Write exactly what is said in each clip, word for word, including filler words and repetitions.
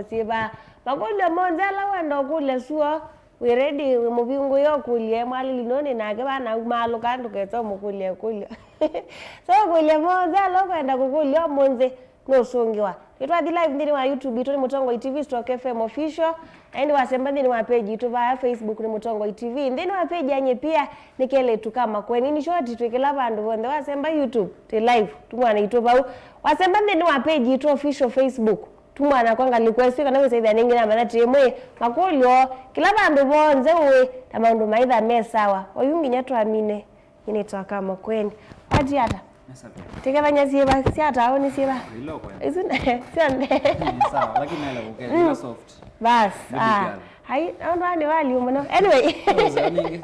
Syĩva makũlyo monthe ala wenda ũkũlya suo, wĩ ready, wĩ mũvingũe ũkũlye Mwalili nũndũ nake vanaumalũka, ndũkesa ũmũkũlye ĩkũlyo. So ũkũlyo monthe ala ũkwenda kũkũlya ũmũnthĩ nũsũngĩwa. Nĩtwathi live nthĩnĩ wa YouTube itũ nĩ Mũtongoi T V stroke F M Official, na ĩndĩ wasemba nthĩnĩ wa page itũ vaa Facebook nĩ Mũtongoi T V. Nthĩnĩ wa page yanye pia nĩ kelĩtu ka Makueni. Nĩ short twĩ kĩla vandũ vonthe. Wasemba YouTube, twĩ live, tumwana itũ vau. Wasemba nthĩnĩ wa page itũ official Facebook, tumwana kwa ngalĩko ĩsu kana wĩsaithya nĩngĩ namanya tĩ mwĩ makũlyo kĩla vandũ vonthe ũĩ na maũndũ maitha me sawa. Oyu nginya twamine. Nĩnĩtwa ka Makueni. Wati ata? Nesa vyũ. Tĩkethany'a syĩva sya taoni syĩva. Iloko ya. Isu syonthe. Ni sawa, lakini nale ukethia soft. Bas. Baby ah girl. Hai, naona ni wali mũno. Anyway. Uza nini?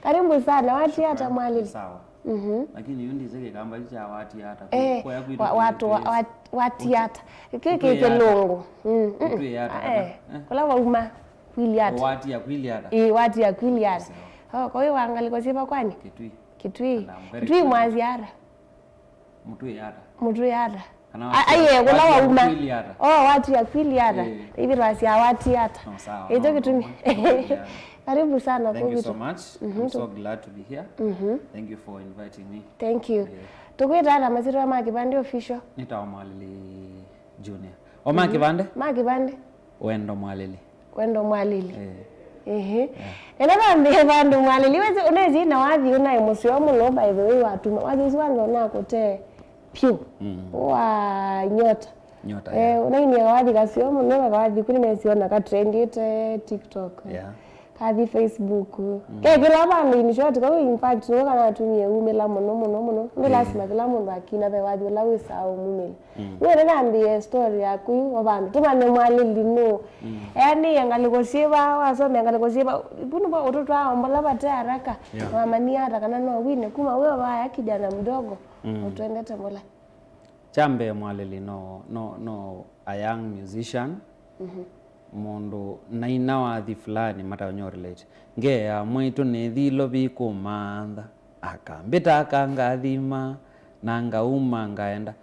Karibu sana. Wati ata Mwalili? Sawa. Mhm. Lakini yu ndise kikamba cha wati ata. Eh, kwa ya kuitu wa- watu wa- wat- wati ata. Kiki kilungu. Mm, mm. Utwe ata. Eh. Kula wauma. Kwili ata. Wati ya kwili ata. Ĩ, wati ya kwili ata. Sawa. Oh, kwa hiyo wangaliko syĩva kwani? Kitui. Kitui. And I'm very Kitui proud. Mwaziara. Mũtwĩ ata. Mũtwĩ ata. Kana A- wati ya- aiye, kũla wati ya wauma. Kwili ata. Oh, wati ya kwili ata. Eh. Hivi twasya wati ata. No, sawa. Ĩcho no, kitumi. No, no, yeah. Karibu sana. Thank you so much. Mhm, I'm so glad to be here. Mhm. Thank you for inviting me. Thank you. Yeah. Tũkwĩta ata masitwa ma kĩvandĩ official? Nĩtawa Mwalili Junior. O ma kĩvandĩ? Ma kĩvandĩ. Wendo Mwalili. Wendo Mwalili. Eh. Ehe. Yeah. Ena vambie vandu Mwalili wezi unezi na wathi unae museo muno by the way watuma. Wathi usi wanza unakute pyu. Mm. Wa nyota. Nyota. Eh, yeah. Unainia wathi kaseo muno na wathi kuni nesiona ka trendite TikTok. Yeah. Kathi Facebook. Mm. Ke kila vandu in short kwa in fact no kana atumie umila muno muno muno. Ndio lazima kila mundu akina ve wathi ula wisa umumila. Mm. Nĩwe nambĩe story yaku yu o vandũ tũmanye Mwalili nũ. Mm. Eanĩie ngalĩko syĩva, wasomea ngalĩko syĩva, vu nĩvo ũtũtwaa ombola vate haraka. Yeah. Wamanyie ata kana no wine kuma wĩ o vaya kijana mdogo, mm, ũtwendete mbola. Kya mbee Mwalili no, no, no a young musician. Mhm. Mũndũ naina wathi fulani mataonyo relate. Ngeea mwaitũ nĩthi Ilovi kũmantha, akambĩta akangathima, na ngauma ngaenda.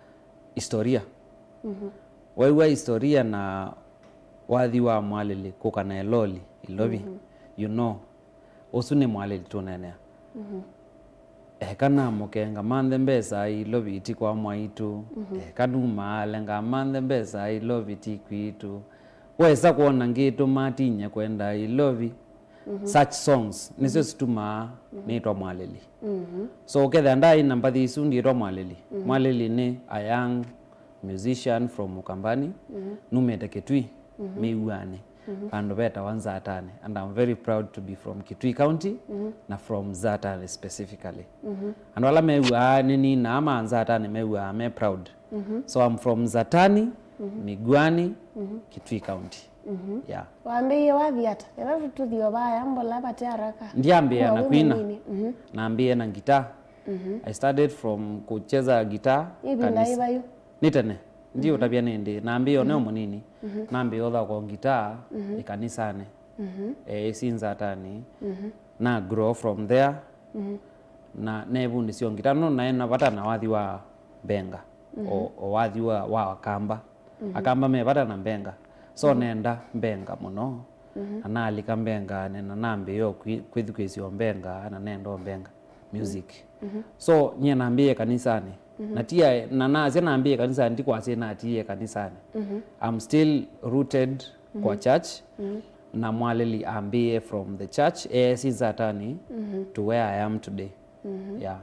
Historia. Mhm. Waiw'a historia na wathi wa Mwalili kũka na ĩloli Ilovi, mhm, you know, ũsu nĩ Mwalili tũneenea. Mhm. Eka namũkenga manthe mbesa Ilovi ti kwa mwaitũ. Mhm. Eka numa alenga manthe mbesa Ilovi ti kwitũ. Wesa kwona ngĩtũma tinye kwenda Ilovi. Mhm. Such songs nĩsyo situmaa, mhm, nĩtwa Mwalili. Mhm. So ũkethĩa ndaĩ na mbathi isu ndiĩtwa Mwalili. Mhm. Mwalili nĩ a young musician from Ukambani. Mhm. Numĩte Kitui, mhm, mĩuanĩ. Mhm. Vandũ vetawa Nzatani. And I'm very proud to be from Kitui County, mhm, na from Nzatani specifically. Mhm. Andũ ala mew'aa nĩninaa ma Nzatani mew'aa me proud. Mhm. So I'm from Nzatani, mhm, Miguani, mhm, Kitui County. Mhm. Yeah. Wambĩie wathi ata? Ĩla tũthi o vaya mbola vate haraka. Ndiambĩĩa na kwina. Mhm. Nambĩĩe na guitar. Mhm. I started from kucheza guitar. Ĩvinda kanisa. Ĩvayu? Nĩ tene. Ndiũtavya nĩ ndĩ. Nambĩĩe o nĩ o mũnini. Mhm. Nambĩĩe ũthokwa guitar, mhm, ĩkanisanĩ. Mhm. Eh, ĩsi Nzatani. Mhm. Na grow from there. Mhm. Na nevundĩsya o guitar. No naĩ na vata na wathi wa mbenga. Mhm. O, o wathi wa, wa Akamba. Mhm. Akamba me vata na mbenga. So, mhm, nenda mbenga mũno. Mhm. Na nalika mbenganĩ na nambĩĩa o kwĩ- kwĩthukĩĩsya o mbenga na nenda o mbenga music. Mhm. So nyie nambĩĩe kanisanĩ. Mhm. Na tia na nasya nambĩĩe kanisanĩ, ndikwasya natiie kanisanĩ. Mhm. I'm still rooted kwa, mhm, church. Mhm. Na Mwalili ambĩĩe from the church, eesi Nzatani, mhm, to where I am today. Mhm. Yeah.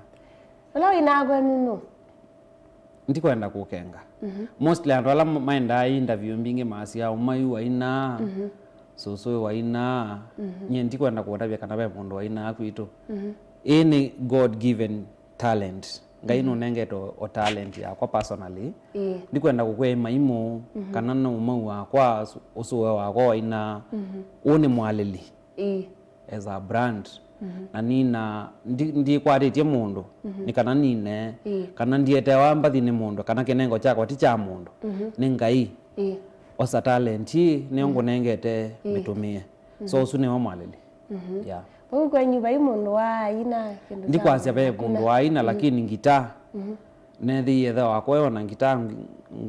Ũla wĩnaa kwenu nũ? Ndikwenda kũkenga. Mhm. Mostly andũ ala ma- maendaa interview mbingĩ masyaa, "Ũmai wainaa, mhm, sũsũ wainaa." Mhm. Nyie ndikwenda kũtavya kana ve mũndũ wainaa kwitũ. Mhm. Ĩĩ nĩ God given talent. Ngai, mhm, nũnengete o, o talent yakwa personally. Ĩĩ. Ndikwenda kũkwĩa maimũ, mhm, kana no ũmau wakwa, ũsũe wakwa wainaa. Mhm. Ũũ nĩ Mwalili. Ĩĩ. As a brand. Mhm. Na nina, ndi- ndikwatĩtye mũndũ, mhm, nĩ kana nine, ĩĩ, kana ndietewa mbathi nĩ mũndũ, kana kĩnengo kyakwa ti kya mũndũ, mhm, nĩ Ngai. Ĩĩ. Osa talent ĩĩ, nĩyo, mhm, ngũnengete, ĩĩ, mĩtũmĩe. So, mhm, ũsu nĩwe Mwalili. Mhm. Yeah. Vau kwenyu vai mũndũ wa aina kĩndũ kya ndikwasya ve mũndũ wa aina, mhm, lakini ngita, mhm, Neethĩie ĩthe wakwa ona ngitaa ng-,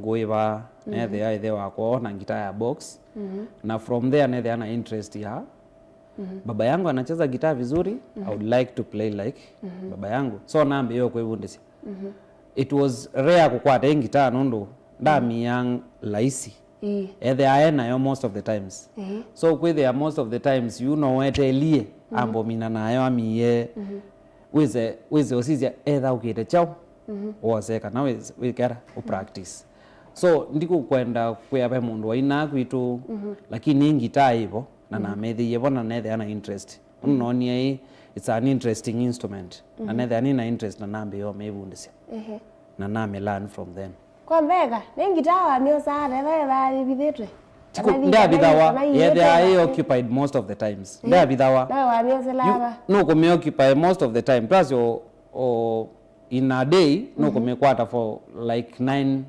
ngũĩva, neethĩa ĩthe wakwa ona ngitaa ya box. Na from there neethĩa na interest ya, "Baba yangu anacheza gitaa vizuri, I would like to play like baba yangu." So nambĩĩe kwĩvundĩsya. It was rare kũkwata ĩ ngitaa nũndũ ndamiaa laisi. Ĩĩ. Ethĩaa e nayo most of the times. Ĩĩ. So kwĩthĩa most of the times yu no weteelie ambomina nayo amie. Wĩse, wĩse ũsisya ethaũkĩte kyaũ, wose kana wĩ, wĩkera ũ practice. So ndikũkwenda kwĩa ve mũndũ wainaa kwitũ, lakini ngitaa ĩvo na namethĩie vo na nethĩa na interest. Ũndũ noonie ĩ, it's an interesting instrument. Na nethĩa nĩ na interest na nambĩĩa ũmĩvundĩsya. Ehe. Na namĩ learn from then. Kwa mbeka, nĩ ngitaa wamyosaa ata, etha ethaa yĩvithĩtwe? Kana thĩ kana yĩvithawa, kana yĩvithawa, yethĩaa ĩ occupied most of the times. Ndavithawa. Nawe wamyoselaa va? Nũkũmĩ occupy most of the time. Plus o, o, in a day, nũkũmĩkwata for like nine,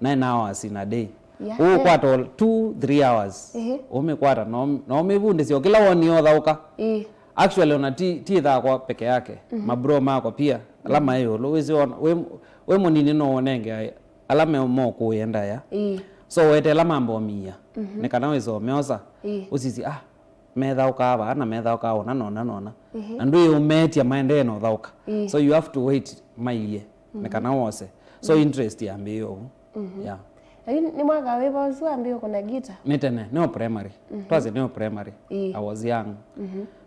nine hours in a day. Yeah. Ũkwata o two, three hours. Ehe. Ũmĩkwata, no, no ũmĩvundĩsya o kĩla wonie ũthaũka. Ĩĩ. Actually, ona ti, ti ĩthakwa peke yake. Mabro makwa pia, ala maĩ ĩũlũ. Wĩsĩ wona, wĩ, wĩ mũnini no ũnenge ala me mokũĩe ndaya. Ĩĩ. So wete ala mambomia. Nĩ kana wĩsome osa. Ĩĩ. Ũsisye, ah, methaũkaa vaa na methaũkaa ona nona nona. Na ndwĩũmetya maendee na ũthaũka. Ĩĩ. So you have to wait mailyĩ. Nĩ kana wose. So interest yambĩĩe ũu. Yeah. Na yu nĩ mwaka wĩva ũsu wambĩĩe kũna gita? Nĩ tene, nĩ o primary. Twasye nĩ o primary. Ĩĩ. I was young.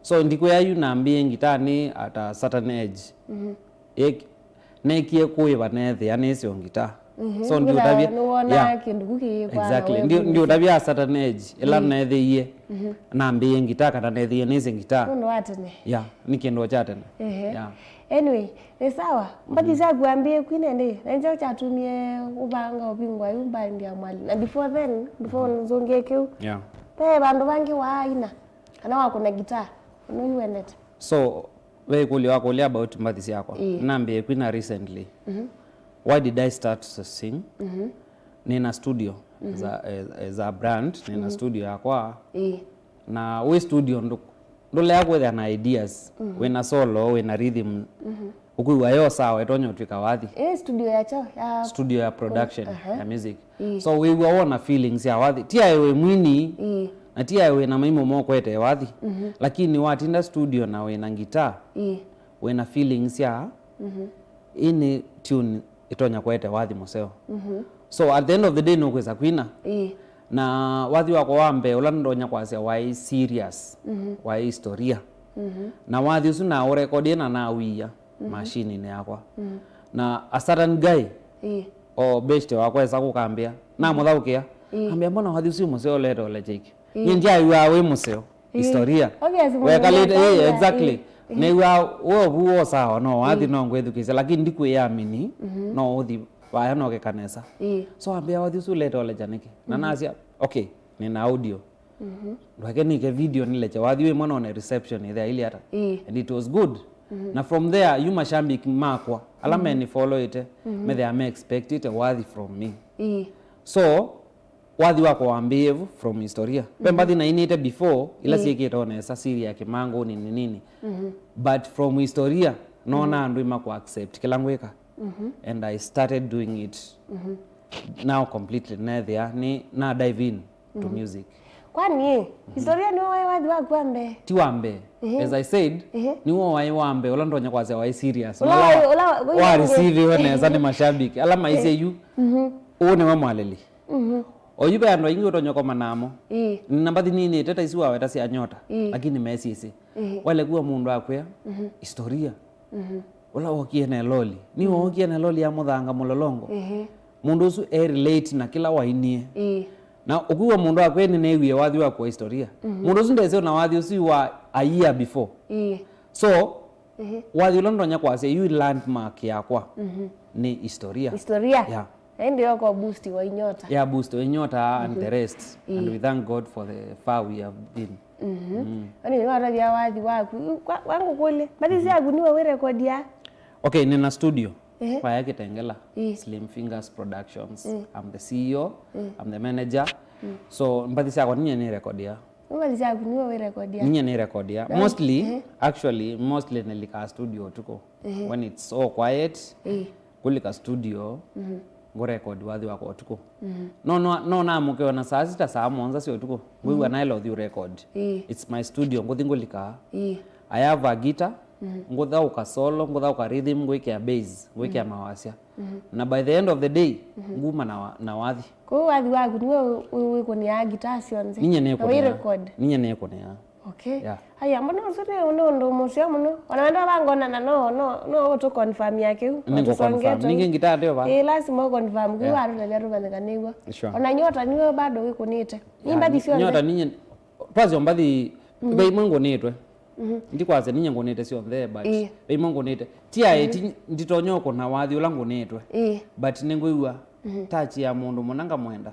So ndikwĩa yu nambĩĩe ngitaa nĩ at a certain age. Ĩk-, nekie kũĩva neethĩa nĩsĩ o ngitaa. So ndiũtavya, nĩwonaa, yeah, kĩndũ kĩu kĩyĩkwa. Exactly. Ndiũtavya a certain age ĩla neethĩie nambĩĩe ngitaa kana neethĩie nĩsĩ ngitaa. Nũndũ wa tene. Yeah, nĩ kĩndũ kya tene. Ehe. Yeah. Anyway, nĩ sawa. Mbathi syaku ambĩĩe kwina ĩndĩ, na nĩkyo kyatumie ũvanga ũvingwa yu mbandi ya Mwali. Na before then, before nzũngĩe kĩu, yeah, ve vandũ vangĩ waaina kana wakũna gitaa, ũno yu wendete? So, ve ĩkũlyo wakũlya about mbathi syakwa. Ĩĩ. Nambĩĩe kwina recently. Why did I start to sing? Nĩna studio as a, as, as a brand, nĩna studio yakwa. Ĩĩ. Na wĩ studio ndũ-, ndũlea kwĩthĩa na ideas. Wĩna solo, wĩna rhythm. Ũkwĩw'a yo sawa, ĩtonya ũtw'ĩka wathi. Ĩ studio ya kyaũ? Ya studio ya production, aha, ya music. Ĩĩ. So wĩw'a wona feelings ya wathi. Ti aĩ wĩ mwini, ĩĩ, na ti aĩ wĩna maimũ mokwete wathi. Lakini watinda studio na wĩna ngitaa, ĩĩ, wĩna feelings ya, ĩĩ, nĩ tune ĩtonya kũete wathi mũseo. So at the end of the day nũkwĩsa kwina. Ĩĩ. Na wathi wakwa wa mbee ũla ndonya kwasya waĩ serious, waĩ historia. Na wathi ũsu naũrekodie na nawia mashininĩ yakwa. Na a certain guy, ĩĩ, o beshte wakwa esa kũkambĩa, namũthaũkĩa. Ĩĩ. Ambĩa, "Mbona wathi ũsu wĩ mũseo ũleta ũlecha iki?" Ĩĩ. Nyie ndyaĩw'aa wĩ mũseo. Ĩĩ. Historia. Obviously, wekalĩte, mũndũ ĩĩ, exactly. Ĩĩ. Nĩw'aa ũvu wo sawa, no wathi no ngwĩthukĩĩsya, lakini ndikwĩyamini, no ũthi vaya no kĩkanesa. Ĩĩ. So ambĩa, "Wathi ũsu ũleta ũlecha nĩkĩ?" Na nasya, "Okay, nĩna audio." Ndwake nĩke video nĩleche wathi wĩ mwana one reception ĩthea ili ata. Ĩĩ. And it was good. Na from there, yu mashabiki makwa, ala menifollowĩte, methea me expectĩte wathi from me. Ĩĩ. So, wathi wakwa wambĩĩe vu from historia. Ve mbathi nainĩte before, ila syĩkĩtwe nesa, siri ya kĩmangũ, nini nini. But from historia, nona andũ imakwa accept kĩla ngwĩka. And I started doing it now completely. Nethĩa nĩ na dive in to music. Kwani, historia nĩwe waĩ wathi waku wa mbee? Ti wa mbee. Ehe. As I said, nĩwe waĩ wa mbee, ũla ndonya kwasya waĩ serious. Ũla waĩ, ũla wa receive nesa nĩ mashabiki. Ala maisye yu, ũũ nĩwe mwalĩli. Oyu ve andũ aingĩ ũtonya koma namo. Ĩĩ. Na mbathi nini ĩteta isu waweta sya nyota, lakini mesisĩ. Ĩĩ. Walekua mũndũ akwĩa, historia. Ũla wokie na loli. Nĩ wookie na loli ya mũthanga mũlolongo. Mũndũ ũsu e relate na kĩla wainie. Ĩĩ. Na ũkwĩw'a mũndũ akwĩa nĩneewie wathi waku wa historia. Mũndũ ũsu ndesĩ ona wathi ũsu wa a year before. Ĩĩ. So, wathi ũla ndonya kwasya yu landmark yakwa nĩ historia. Historia. Yeah. Na ĩndĩ yoko boost wa inyota. Yeah, boost wa inyota and the rest. And we thank God for the far we have been. Ani nĩ watavya wathi waku. Kwa, wangu kule. Mbathi syaku nĩwe wĩrekodia? Okay, nĩna studio. Ehe. Kwaya Kitengela. Ĩĩ. Slim Fingers Productions. I'm the C E O, I'm the manager. So, mbathi syakwa ninyie nĩrekodia. Mbathi syaku nĩwe wĩrekodia? Ninyie nĩrekodia. Mostly, actually, mostly nĩlikaa studio ũtukũ. When it's so quiet. Ĩĩ. ngũlika studio, ngũrekodi wathi wakwa ũtukũ. No, no, no naamũke ona saa sita, saa mũonza sya ũtukũ, ngwĩw'a naĩla ũthi ũrekodi. Ĩĩ. It's my studio, ngũthi ngũlikaa. Ĩĩ. I have a guitar, ngũthaũka solo, ngũthaũka rhythm, ngwĩkĩa bass, ngwĩkĩa mawasya. Na by the end of the day, nguma na wa-, na wathi. Kwoou wathi waku nĩwe wĩ-, wĩ-, wĩkũnĩaa guitar syonthe? Ninyie na wĩ nĩkũnĩaa. Record? Ninyie nĩkũnĩaa. Okay. Yeah. Aya, mbona ũsu nĩ, nĩ ũndũ mũseo mũno. Ona wenda vangonana no, no, no ũtũ confirm ya kĩu. Nĩngũ confirm. Ningĩ ngita ndeo va? Ĩĩ, lazima ũ confirm. Kĩu. Yeah. Watũtavya tũmanyĩka nĩw'o. Sure. Ona nyota nĩwe bado wĩkũnĩte. Nĩ mbathi syonthe? Nyota ninyie, twasyo mbathi, ve imwe ngũnĩtwe. Ndikwasya ninyie ngũnĩte syonthe, but ve imwe ngũnĩte. Ti aĩ, ti nditonya ũkũna wathi ũla ngũnĩtwe. Ĩĩ. But nĩngwĩw'a touch ya mũndũ mũna ngamwenda.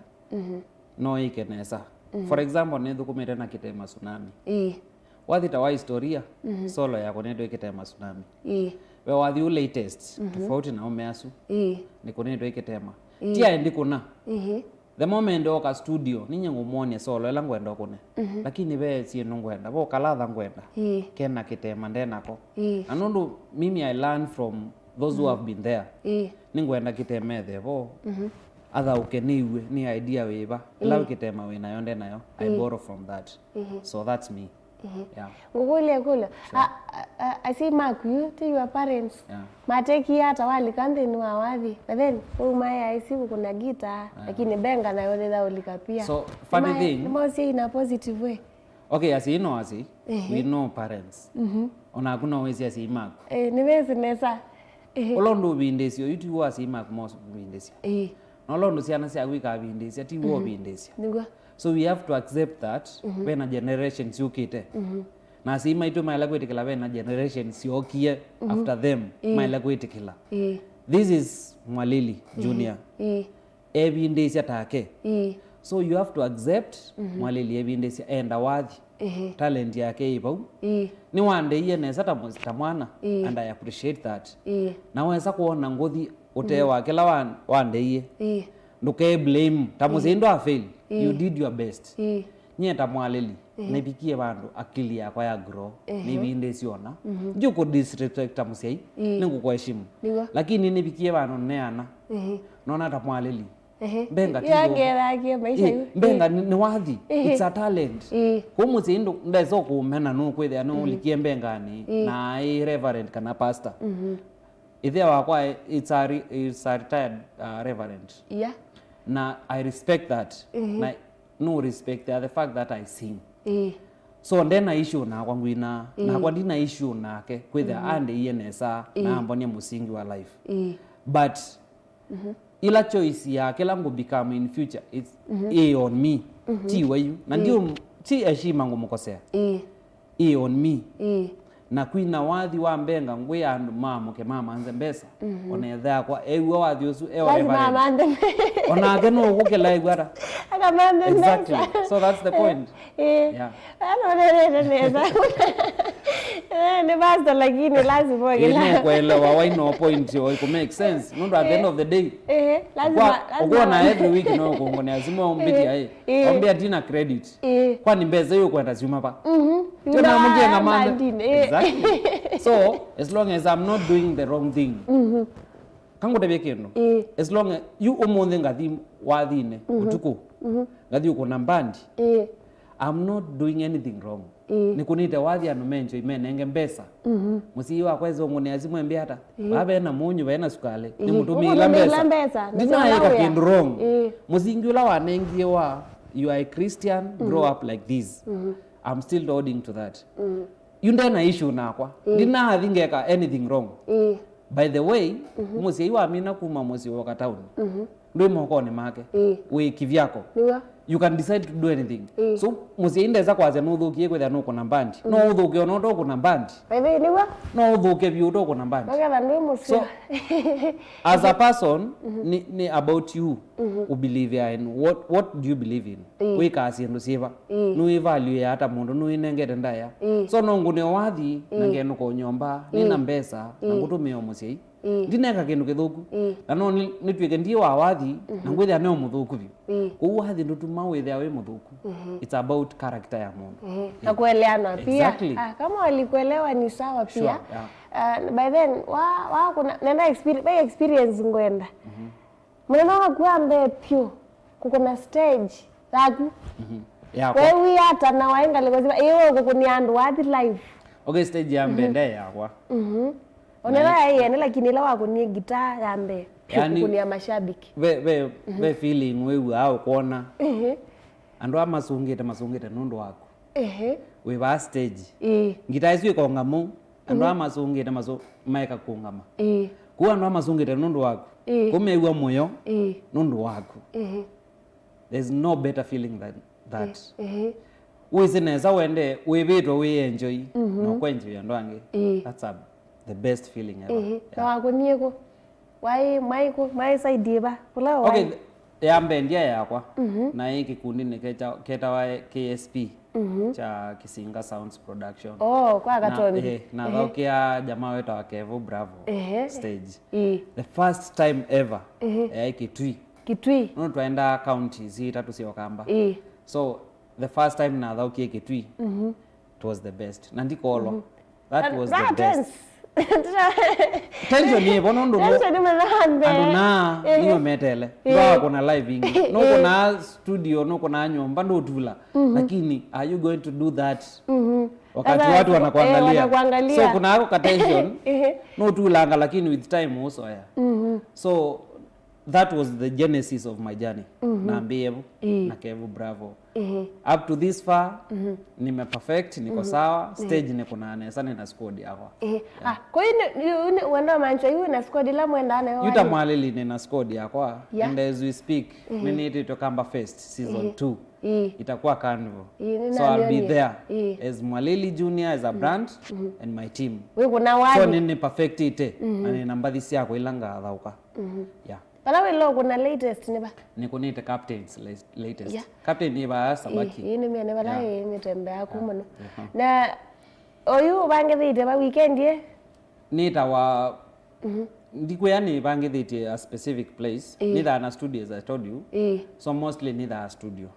No ĩke nesa. For example, nĩthũkũmĩte na Kitema Tsunami. Ĩĩ. Wathi ta wa historia, solo yakwa nĩndwĩkĩte ma Tsunami. Ĩĩ. We wathi u latest, tofauti na ũme asu, ĩĩ, nĩkũnĩtwe ĩkĩtema. Ĩĩ. Ti aĩ ndikũna. Ĩĩ. The moment oka studio, ninye ngũmwonia solo ĩla ngwenda ũkũne. Lakini ve syĩndũ ngwenda, vo kalatha ngwenda. Ĩĩ. Kena kĩtema ndenako. Ĩĩ. Na nũndũ mimi I learn from those who have been there. Ĩĩ. Nĩngwenda kĩtema ethe vo. Athaũke nĩw'e nĩ idea wĩva. Ĩla kĩtema wĩ nayo nde nayo. I borrow from that. So that's me. Yeah. Ngũkũlye ĩkũlyo. Sure. A, a, a, asyai maku yu, ti your parents. Yeah. Matekie ata walika nthĩnĩ wa wathi? But then, waumae aisi kũkũna guitar, lakini benga nayo nĩthaũlika pia. So, funny thing. Nĩmaũsie in a positive way. Okay, asyai no asyai. We know parents. Onaku no wĩsĩ asyai maku. Eh, nĩvĩsĩ nesa. Ũla ũndũ ũvindĩsyo, yu ti w'o asyai maku mosũvindĩsya. Ĩĩ. Na ũla ũndũ syana syaku ikavindĩsya, ti w'o ũvindĩsya. Nĩw'o. So we have to accept that ve na generation syũkĩte. Na asyai maitũ maĩle kwĩtĩkĩla ve na generation syookie after them, maĩle kwĩtĩkĩla. Ĩĩ. This is Mwalili Junior. Ĩĩ. Evindĩsya take. Ĩĩ. So you have to accept Mwalili evindĩsya, enda wathi. Ĩĩ. Talent yake ĩ vau. Ĩĩ. Nĩwandeie nesa ta mũ-, ta mwana, and I appreciate that. Ĩĩ. Na wesa kwona ngũthi ũtee wa kĩla wa-, wandeie. Ĩĩ. Ndũke blame. Ta mũsyai ndwa fail. Ĩĩ. You did your best. Ĩĩ. Nyie ta Mwalili, nĩvikie vandũ akili yakwa ya grow, nĩvindĩsye ona. Ndiũkũ disrespect ta mũsyai, nĩngũkũheshimu. Nĩw'o. Lakini nĩvikie vandũ neana. Nona ta Mwalili. Mbenga ti yo. Ĩĩ, mbenga nĩ, nĩ wathi. It's a talent. Kũu mũsyai ndũ-, ndesa kũmena nũkwĩthĩa nũlikie mbenganĩ, na aĩ reverend kana pastor. Ĩthe wakwa, it's a re-, it's a retired, uh, reverend. Yeah. Na I respect that. Na no respect the, the fact that I sing. So ndena issue nakwa ngwina, nakwa ndina issue nake, kwĩthĩa andeie nesa, na ambonia mũsingi wa life. But ila choice ya kĩla ngũ become in future, it's ĩ on me. Ti we yu. Na ndiũ, ti heshima ngũmũkosea. Ĩ on me. Ĩĩ. Na kwina wathi wa mbenga ngwĩa andũ maamũke mamanthe mbesa. Ona ĩthe yakwa ew'a wathi ũsu e o reverend. Onake no ũkũkĩla ew'a ata? Akamanthe mbesa. Exactly. So that's the point. Ĩĩ. Yeah. Ano nĩrĩte nesa. Eh, nĩ pastor lakini lazima ũkĩla. Ĩĩ, nũkũelewa why no point yo ĩkũ make sense. Nũndũ at the end of the day, ĩĩ, lazima, ũkwona every week no ũkũngũnĩa simũ ũmbĩtia, ĩĩ. Ĩĩ. Ombea ndina credit. Ĩĩ. Kwani mbesa yu kwenda syuma va? Mhm. Tena mũndũ ena manthe. Exactly. So, as long as I'm not doing the wrong thing. Mhm. Kangũtavye kĩndũ. Ĩĩ. As long as, yu ũmũnthĩ ngathi wathinĩ, ũtukũ. Mhm. Ngathi ũkũna mbandi. Ĩĩ. I'm not doing anything wrong. Ĩĩ. Nĩkũnĩte wathi andũ menjoi menenge mbesa. Mhm. Mũsyai wakwa eza ũngũnĩa simũ embĩa ata? Ĩĩ. Vaa vena mũnyũ, vena sukalĩ. Ĩĩ. Nĩmũtũmĩĩla mbesa. Ndinaĩka kĩndũ wrong. Ĩĩ. Mũsingi ũla wanengie wa, "You are a Christian, grow up like this." Mhm. I'm still holding to that. Mhm. Yu ndena issue nakwa. Ĩĩ. Ndinathi ngeka anything wrong. Ĩĩ. By the way, mũsyai wamina kuma mũsyĩ woka town. Mhm. Ndwĩ mokonĩ make. Ĩĩ. Wĩ kivyako. Nĩw'o. You can decide to do anything. Ĩĩ. So, mũsyai ndesa kwasya nũthũkie kwĩthĩa nũkũna mbandi. No ũthũke ona ũtokũna mbandi. By the way, nĩw'o. No ũthũke vyũ ũtokũna mbandi. Nĩgetha ndwĩ mũseo. So, as a person, nĩ, nĩ about you. Ũbelieve in what, what do you believe in? Ĩĩ. Wĩkaa syĩndũ syĩva? Ĩĩ. Nũĩ value ya ata mũndũ, nũĩnengete ndaĩa? Ĩĩ. So, no ngũne wathi, na ngenũka ũnyomba, nĩna mbesa, na ngũtũmĩa o mũsyai. Ĩĩ. Ndineka kĩndũ kĩthũku. Ĩĩ. Na no nĩ-, nĩtw'ĩke ndiĩ wa wathi, na ngwĩthĩa nĩ mũthũku vyũ. Ĩĩ. Kwoou wathi ndũtuma wĩthĩa wĩ mũthũku. It's about character ya mũndũ. Ĩĩ. Na kuelewana pia. Exactly. Ah, kama walikuelewa ni sawa pia. Sure, yeah. Ah, by then, wa, wa kuna, nenda experience, by experience ngwenda. Mũthenya waku wa mbee vyũ kũkũna stage yaku. Yakwa. Weew'ie ata na waĩ ngalĩko zĩva? Ĩĩ, we ũkũkũnĩa andũ wathi live. Okay, stage ya mbee ndyaĩ yakwa. Ona ĩla yaĩ yene, lakini ĩla wakũnie ngitaa ya mbee vyũ, yani, kũkũnĩa mashabiki. Ve, ve, ve feeling wĩw'aa ũkwona andũ aa masũngĩte, masũngĩte nũndũ waku. Ehe. Wĩ vaa stage. Ĩĩ. Ngitaa ĩsu ĩkonga mũu. Andũ aa masũngĩte masũ-, maeka kũngama. Ĩĩ. Kũu andũ aa masũngĩte nũndũ waku. Ĩĩ. Kũu mew'a mũyo nũndũ waku. Ĩĩ. There's no better feeling than that. Ĩĩ. Wĩsĩ nesa wende wĩvĩtwe wĩ enjoy na ũkwenjoy andũ angĩ. Ĩĩ. That's a, the best feeling ever. Ĩĩ. Na wakũnie kũ? Waĩ, mwaĩ kũ? Mwaĩ side ĩva? Kũla waĩ? Okay, th-, ya mbee ndyaĩ yakwa. Naĩ kĩkundinĩ keta-, ketawa K S P, kya Kisinga Sounds Production. Oh, kwa Katoni. Eh, nathaũkĩa jamaa wetawa Kevo Bravo stage. Ĩĩ. The first time ever, yaĩ Kitui. Kitui. Nũndũ twaendaa county isu itatũ sya Ũkamba. Ĩĩ. So, the first time nathaũkie Kitui, it was the best. Na ndikoolwa. That was the best. Tension yĩ vo nũndũ andũ naa nĩwe metele. Ndwakũna live ingi. Nũkũnaa studio, nũkũnaa nyũmba, ndũtula. Lakini are you going to do that wakati watu wanakuangalia? So kuna ako ka tension, nũtulanga, lakini with time ũsoya. So that was the genesis of my journey. Nambĩĩe vo na Kevo Bravo. Up to this far, nime perfect, niko sawa, stage nĩkũnaa nesa, nĩna squad yakwa. Ah, kwa hiyo ni, ni, ni, wenda maanisha yu na squad ila mwendaa nayo? Yuta Mwalili nĩna squad yakwa, and as we speak, nĩnĩtĩtwe Kamba Fest season two. Itakuwa Carnival. So I'll be there as Mwalili Junior, as a brand, and my team. Wĩkũna wathi. So nĩnĩ perfectĩte, na nĩna mbathi syakwa ila ngathaũka. Yeah. Vala wĩla ũkũna latest nĩ va? Nĩkũnĩte Captain's la-, latest. Yeah. Captain ĩ vaa Sabaki. Ĩĩ, nĩmĩone vala ĩ mĩtembeaku mũno. Na oyu ũvangĩthĩte va weekend ĩ? Nĩtawa, ndikwĩa nĩvangĩthĩtye a specific place. Nĩthaa na studio, as I told you. So mostly nĩthaa studio.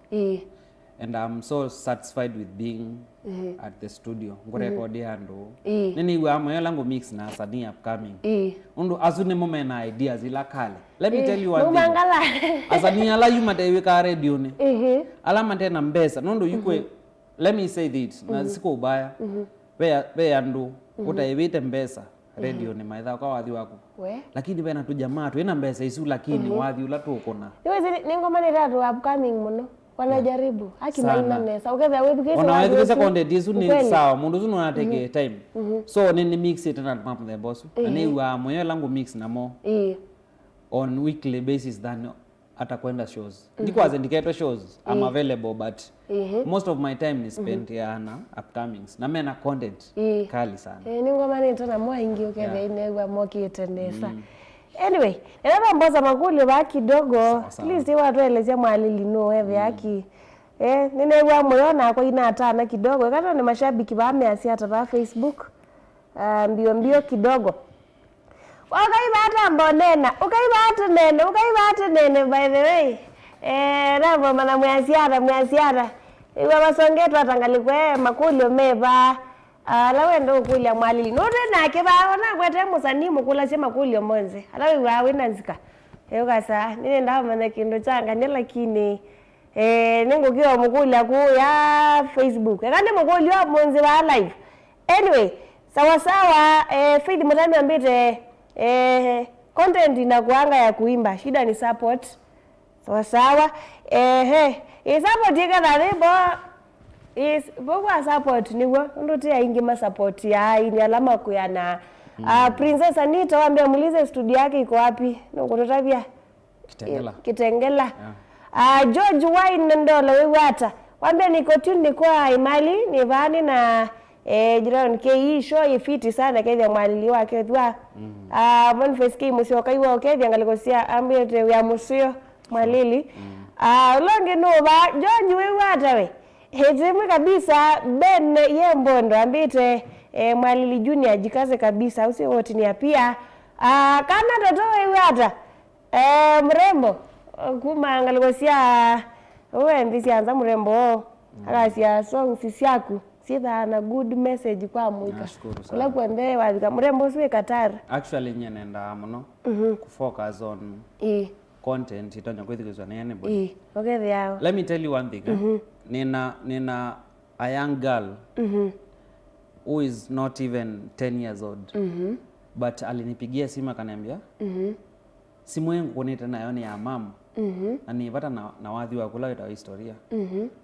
And I'm so satisfied with being at the studio. Ngũrekodi andũ. Nĩnĩw'aa mũyo ĩla ngũ mix na asanii upcoming. Ũndũ asu nĩmo mena ideas ila kale. Let me tell you one thing. Asanii ala yu matewĩkaa redionĩ. Ala matena mbesa. Nũndũ yu kwĩ, let me say this, na siko ubaya. Ve, ve andũ ũtaĩvĩte mbesa. Redionĩ maitha kwa wathi waku. We. Lakini vena tũjamaa twĩna mbesa isu, lakini wathi ũla tũkũna. Nĩwĩsĩ nĩ, nĩ ngoma nĩ tatu upcoming mũno. Wanajaribu. Akimaina nesa. Ũkethĩa wĩthukĩĩsye. Ona wĩthukĩĩsye content isu nĩ sawa. Mũndũ ũsu no ateke time. So nĩ, nĩ mix it na mũthemba ũsu. Na nĩw'aa mũyo ĩla ngũ mix namo on weekly basis than hata kwenda shows. Ndikwasya ndiketwe shows, I'm available, but most of my time ni spent ya na upcomings. Na mena content kali sana. Eh, nĩ ngoma nĩ tona mwa ingi ũkethĩa inew'a mokĩte nesa. Anyway, nenda vambosa makũlyo vaa kidogo. Sawa, sawa. Please, watwelesya Mwalili nũ wethĩa ki. Eh, nĩnew'a mũyo nakwa inatana kidogo. Ĩkatwa nĩ mashabiki vaa measya ata vaa Facebook. Ah, mbio mbio kidogo. Ũkai vaa tamba ũnena, ũkai vaa tũnene, ũkai vaa tũnene, by the way. Eh, navoma na mwĩasiata, mwĩasiata. Ĩw'a masongetwe atangalikwe makũlyo me vaa. Ala wenda ũkũlya Mwalili. Nũndũ nake vaa, ona ngwete mũsanii mũkũlasya makũlyo monthe. Ala wĩw'aa wĩna nzika. Eh, ũkasa, nĩnendaa ũmanya kĩndũ kyangania, lakini, eh, nĩngũkĩwa mũkũlya kũũ ya Facebook. Eka nĩ mũkũlyo wa mũnzĩ vaa live. Anyway, sawa sawa, eh, Faith Mũtami ambĩte, eh, content na kuanga ya kuimba, shida ni support. Sawa sawa. Ehe, i support iketha thibo is bogwa support niwo. Ndu ti aingi ma support ya ini ala makuya na, ah, Princess Anita wambia mulize studio yake iko wapi? Nukututavia. Kitengela. Kitengela. Yeah. Ah, George Wine Ndola, wĩw'ata? Wambia niko tuned kwa Imali, nĩ vaa nĩna, eh, Jerome K E show ĩ fiti sana, kethĩa Mwalili wakethwa. Ah, Boniface K Musyoka, iwa ũkethĩa ngalĩko sya ambĩte wĩa mũseo Mwalili. Ah, ũla ũngĩ nũva, George, wĩw'ata we? Hĩtĩmwe kabisa, Ben Yembondo ambĩte, eh, Mwalili Junior, jikaze kabisa, usiwe wotinia pia. Ah, kana toto wĩw'a ata? Eh, mrembo, kuma ngalĩko sya ũwe nthĩ sya nza mrembo, akasya songs syaku syĩthaa na good message kwa mũika. Nashukuru sana. Kũla kuonthe wavika, mrembo ũsu wĩ Qatar. Actually, nyie nendaa mũno kũfocus on Ĩĩ. content itonya kwĩthukĩĩswa nĩ anybody. Ĩĩ, ũkethĩa. Let me tell you one thing, eh? Nina, nina a young girl who is not even ten years old, but alinipigia simu akaniambia, "Simu ĩĩ ngũkũnĩte nayo nĩ ya mama, na nĩ vata na, na wathi wa kũla wĩtawa Historia."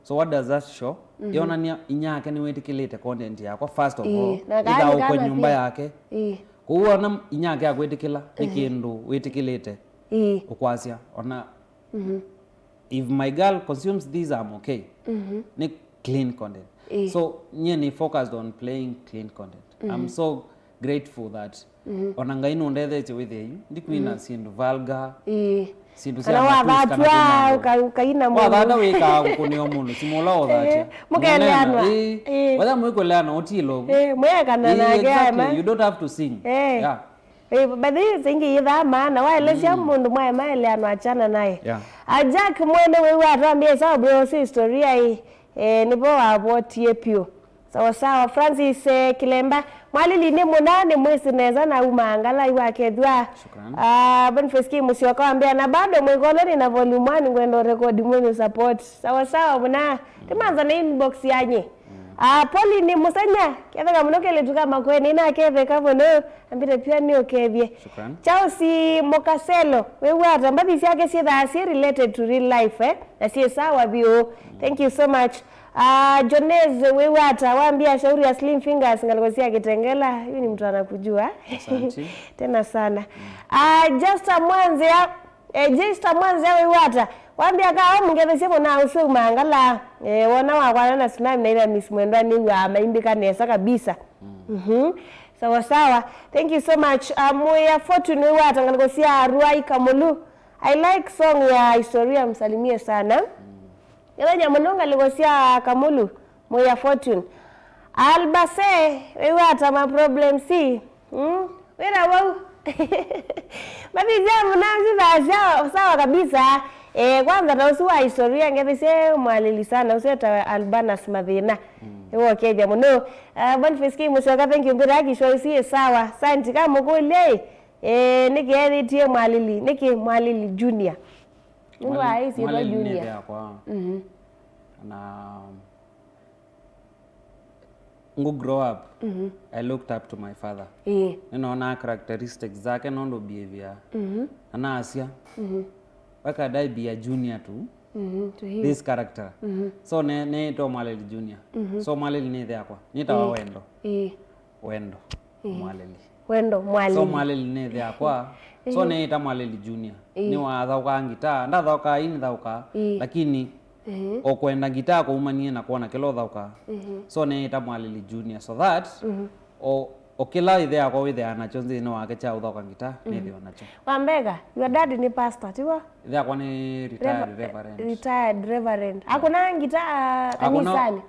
So what does that show? Yonania inyake nĩwĩtĩkĩlĩte content yakwa, first of all. Ĩĩ, na ĩthaũkwe kana nyũmba pia yake. Ĩĩ. Kwoou ona inyake akwĩtĩkĩla nĩ kĩndũ wĩtĩkĩlĩte Ĩĩ. ũkwasya. Ona if my girl consumes this, I'm okay. Nĩ clean content. Ĩĩ. So, nyie nĩ focused on playing clean content. I'm so grateful that ona Ngai nũndethetye wĩthĩa yu ndikwina syĩndũ vulgar, Ĩĩ. syĩndũ sya kana matusi kana wathatwa, kũmandũ. Ũka-, ũkaina mũndũ. Wathata wĩkaa kũkũnĩwa mũndũ, simũ ũla ũthatya. Ĩĩ, mũkeleanwa. Ĩĩ. Ĩĩ. Watha mwĩkũleana ũtiĩlovu. Ĩĩ, mwĩekana nake aema. Exactly. You don't have to sing. Ĩĩ. Yeah. Eh, but hii zingi ithaa maana waelesya mũndũ mwae maeleano achana naye. Yeah. A Jack mwene wĩw'a atwambie sawa bro, si historia hii. Eh, nipo wabotie pio. Sawa sawa, Francis, eh, Kilemba, mwalili nĩ mũna nĩ mwĩsĩ nesa na uma angala iwa kethwa. Shukran. Ah, Boniface K Musyoka wambia na bado mwĩkoloni na volume one ngwenda record mwenu support. Sawa sawa, mũna. Timanza na inbox yanye. Ah, Pauline Musenya, ketheka mũno kelĩtu ka Makueni, na ketheka mũno, ambĩte pia nĩ ũkethie. Shukran. Charles Mukaselo, wĩw'a ata mbathi syake syĩthaa syĩ related to real life, eh? Na syĩ sawa vyũ. Thank you so much. Ah, Jones, wĩw'a ata wambia shauri ya Slim Fingers, ngalĩko sya Kitengela, huyu ni mtu anakujua. Asante. Tena sana. Ah, Justa Mwanzia, Eh, Jesta Mwanza wĩw'a ata? Wambia ka o mũngethesye mũna ũsu umangala. Eh, wona wakwana na tsunami na ila Miss Mwendwa nĩw'a maimbĩka nesa kabisa. Mhm. Sawa sawa. Thank you so much. Uh, Muya Fortune wĩw'a ata ngalĩko sya Ruai Kamulu. I like song ya Historia, msalimie sana. Ĩla nyamũ nũngalĩko sya Kamulu. Mũya Fortune. Albase, wĩw'a ata ma problems? Mm, wĩra wau. Mathĩna mũna sitha sawa, sawa kabisa. Eh, kwanza ta ũsu wa historia ngethisye mwalili sana, ũsu etawa Albanus Mathĩna. Nĩwokethya mũno. Uh, Boniface K Musyoka, thank you. Mbira kishwa isi sawa. Santi ka mũkũlye. Eh, nĩkĩ ethĩtie mwalili? Nĩkĩ mwalili Junior? Nũndũ wa ĩsyĩtwa Junior. Mwalili nĩ yakwa. Mhm. Na ngũ grow up, I looked up to my father. Ĩĩ. Nĩnoonaa characteristics zake nũndũ behavior. Mhm. Na nasya, why can't I be a junior to this character? Mhm. So ne, neĩtwa Mwalili Junior. Mhm. So Mwalili nĩ ĩthe yakwa. Nĩtawa Wendo. Ĩĩ. Wendo. Ĩĩ. Mwalili. Wendo Mwalili. So Mwalili nĩ ĩthe yakwa. So neĩta Mwalili Junior. Ĩĩ. Nĩwathaũkaa ngitaa. Ndathaũkaa ii nĩthaũkaa. Ĩĩ. Lakini Ehe. O kwenda ngitaa kũumanie na kwona kĩla ũthaũkaa. Ehe. So neĩta Mwalili Junior so that o, o kĩla ĩthe yakwa wĩthĩaa nakyo nthĩnĩ wake kya ũthaũka ngitaa, nĩthĩwa nakyo. Wambega, your dad nĩ pastor, tiw'o? Ĩthe yakwa nĩ retired Rever-, reverend. Retired reverend. Akũnaa ngitaa kanisanĩ?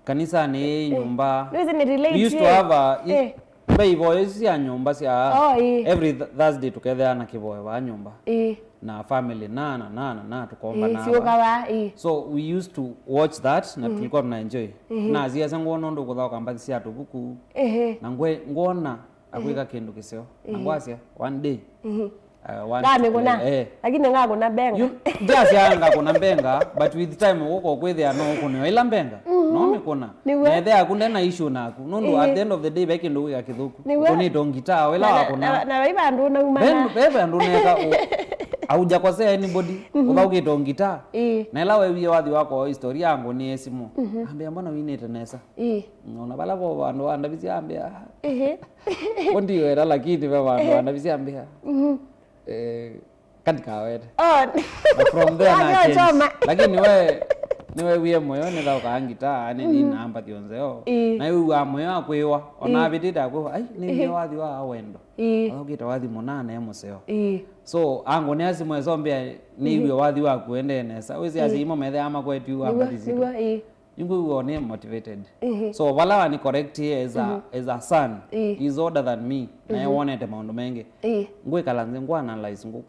Kanisanĩ ĩ nyũmba. Nĩwĩsĩ nĩ relate. We used to have a, i-, eh, ve ivoyo isu sya nyũmba sya, oh, ĩĩ, every th-, Thursday tũkethĩaa na kĩvoyo vaa nyũmba. Ĩĩ. Na family na, na, na, na, na, tũkomba. Ĩĩ, na syũka vaa, ĩĩ. So we used to watch that na tulikuwa tuna enjoy. Ĩĩ. Na asiasa ngwona ũndũ kũthaũka mbathi sya tũvuku. Ĩĩ. Na ngwe-, ngwona akwĩka kĩndũ kĩseo. Na ngwasya, one day, uh, one, ngamĩkũna. Eh. Lakini ngakũna mbenga. Yu, ndyasya ngakũna mbenga, but with time ũkũka kwĩthĩa no ũkũnĩwa ila mbenga. No mĩkũna. Nĩw'o. Na ĩthe yaku ndena issue naku. Nũndũ at the end of the day, ve kĩndũ wĩka kĩthũku. Nĩw'o. Ũkũnĩte o ngitaa, wĩla wakũna. Na, na, na vai vandũ ũnaumana. Ve, ve vandũ ũneka ũ-, aujakosea anybody, ũthaũkĩte o ngitaa. Ĩĩ. Na ĩla wewie wathi wakwa wa historia yangu nĩ esimu. Ambĩa, "Mbona winĩte nesa?" Ĩĩ. Ona vala vo vandũ andavisya ambĩa, "Ĩĩ." Ko ndiweta, lakini ve vandũ andavisya ambĩa, eh, kandikawete. Oh. Na from there na change. Lakini we, nĩwewie mũyo, nĩthaũkaa ngitaa, nĩ, nĩ namba thio nzeo. Ĩĩ. Na wĩw'aa mũyo akwĩwa, ona avĩtĩte akwĩwa, "Ai, nĩwie wathi wa Wendo." Ĩĩ. Athaũkĩte wathi mũnana e mũseo. Ĩĩ. So, angu nĩ asimwesa mbĩa nĩiwie wathi waku endee nesa. Wĩsĩ asi imo methea makwetyu ambathi situ. Nĩw'o, ĩĩ. Nĩngwĩw'a nĩ motivated. Ĩhĩ. So, vala wani correct as a, as a son, Ĩĩ. He's older than me, na ewonete maũndũ mengĩ. Ĩĩ. Ngwĩkala nthĩ, ngũ analyze, ngũ,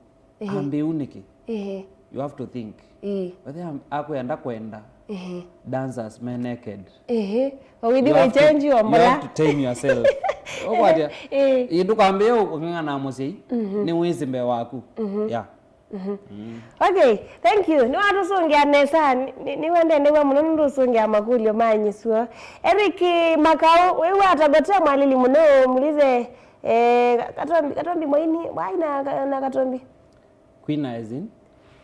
Ĩhĩ. Ambĩu nĩkĩ? Ĩhĩ. You have to think. Ĩĩ. Whether am-, akwenda kwenda, Ĩhĩ. Dancers me naked. Ĩhĩ. Ũithi You have to, wĩchenji you ombola. Have to tame yourself. Ũkwatya, Ĩĩ. Ĩĩ, ndũkambĩe ũng'ang'ana mũsyai, nĩ wĩsĩ mbee waku. Yeah. Okay, thank you. Nĩwatũsũngĩa nesa, nĩ-, nĩ-, nĩwendee nĩw'a mũno nũndũ ũsũngĩa makũlyo ma nyisuo. Eric Makau, wĩw'a atagotea mwalili mũno, mũlize, eh, Katombi, Katombi mwaini, waina, na Katombi? Kwina as in?